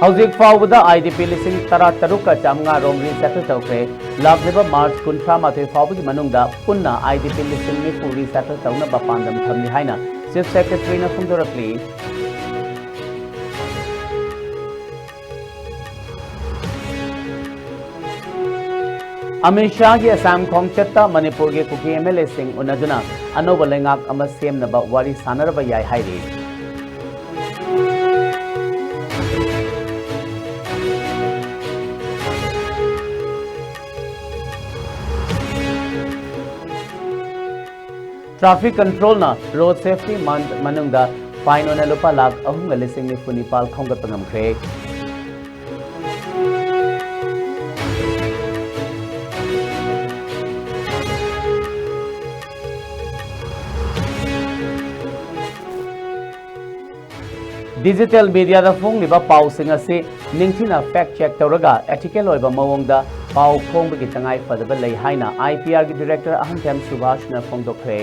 ꯍꯧꯖꯤꯛ ꯐꯥꯎꯕꯗ IDP ꯂꯤꯁꯤꯡ ꯇꯔꯥꯇꯔꯨꯛꯀ ꯆꯥꯃꯉꯥ ꯔꯣꯝ resettle ꯇꯧꯈ꯭ꯔꯦ꯫ ꯂꯥꯛꯂꯤꯕ March ꯀꯨꯟꯊ꯭ꯔꯥ ꯃꯥꯊꯣꯏ ꯐꯥꯎꯕꯒꯤ ꯃꯅꯨꯡꯗ ꯄꯨꯟꯅ IDP ꯂꯤꯁꯤꯡ ꯅꯤꯐꯨ resettle ꯇꯧꯅꯕ ꯄꯥꯟꯗꯝ ꯊꯝꯂꯤ ꯍꯥꯏꯅ Chief Secretaryꯅ ꯐꯣꯡꯗꯣꯔꯛꯂꯤ꯫ ꯑꯃꯤꯠ ꯁꯥꯍꯒꯤ ꯑꯁꯥꯝ ꯈꯣꯡꯆꯠꯇ ꯃꯅꯤꯄꯨꯔꯒꯤ ꯀꯨꯀꯤ MLAꯁꯤꯡ ꯎꯅꯗꯨꯅ ꯑꯅꯧꯕ ꯂꯩꯉꯥꯛ ꯑꯃ ꯁꯦꯝꯅꯕ ꯋꯥꯔꯤ ꯁꯥꯟꯅꯔꯕ ꯌꯥꯏ ꯍꯥꯏꯔꯤ꯫ Traffic controlꯅ Road Safety Month ꯃꯅꯨꯡꯗ fine ꯑꯣꯏꯅ ꯂꯨꯄꯥ ꯂꯥꯈ ꯑꯍꯨꯝꯒ ꯂꯤꯁꯤꯡ ꯅꯤꯐꯨ ꯅꯤꯄꯥꯜ ꯈꯣꯝꯒꯠꯄ ꯉꯝꯈ꯭ꯔꯦ꯫ Digital mediaꯗ ꯐꯣꯡꯂꯤꯕ ꯄꯥꯎꯁꯤꯡ ꯑꯁꯤ ꯅꯤꯡꯊꯤꯅ fact check ꯇꯧꯔꯒ ethical ꯑꯣꯏꯕ ꯃꯑꯣꯡꯗ ꯄꯥꯎ ꯐꯣꯡꯕꯒꯤ ꯇꯉꯥꯏ ꯐꯗꯕ ꯂꯩ ꯍꯥꯏꯅ IPRꯒꯤ director ꯑꯍꯟꯊꯦꯝ ꯁꯨꯚꯥꯁꯅ ꯐꯣꯡꯗꯣꯛꯈ꯭ꯔꯦ꯫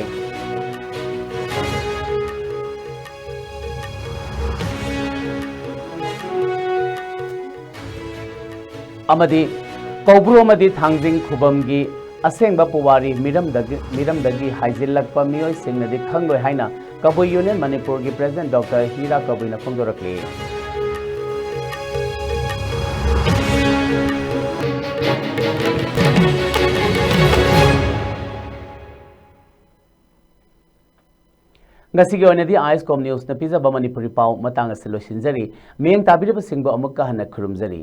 ꯑꯃꯗꯤ ꯀꯧꯕ꯭ꯔꯨ ꯑꯃꯗꯤ ꯊꯥꯡꯖꯤꯡ ꯈꯨꯕꯝꯒꯤ ꯑꯁꯦꯡꯕ ꯄꯨꯋꯥꯔꯤ ꯃꯤꯔꯝꯗꯒꯤ, ꯃꯤꯔꯝꯗꯒꯤ ꯍꯥꯏꯖꯤꯜꯂꯛꯄ ꯃꯤꯑꯣꯏꯁꯤꯡꯅꯗꯤ ꯈꯪꯂꯣꯏ ꯍꯥꯏꯅ ꯀꯕꯨꯏ Union ꯃꯅꯤꯄꯨꯔꯒꯤ president Doctor ꯍꯤꯔꯥ ꯀꯕꯨꯏꯅ ꯐꯣꯡꯗꯣꯔꯛꯂꯤ꯫ ꯉꯁꯤꯒꯤ ꯑꯣꯏꯅꯗꯤ ISCOM Newsꯅ ꯄꯤꯖꯕ ꯃꯅꯤꯄꯨꯔꯤ ꯄꯥꯎ ꯃꯇꯥꯡ ꯑꯁꯤ ꯂꯣꯏꯁꯤꯟꯖꯔꯤ꯫ ꯃꯤꯠꯌꯦꯡ ꯇꯥꯕꯤꯔꯤꯕꯁꯤꯡꯕꯨ ꯑꯃꯨꯛꯀ ꯍꯟꯅ ꯈꯨꯔꯨꯝꯖꯔꯤ꯫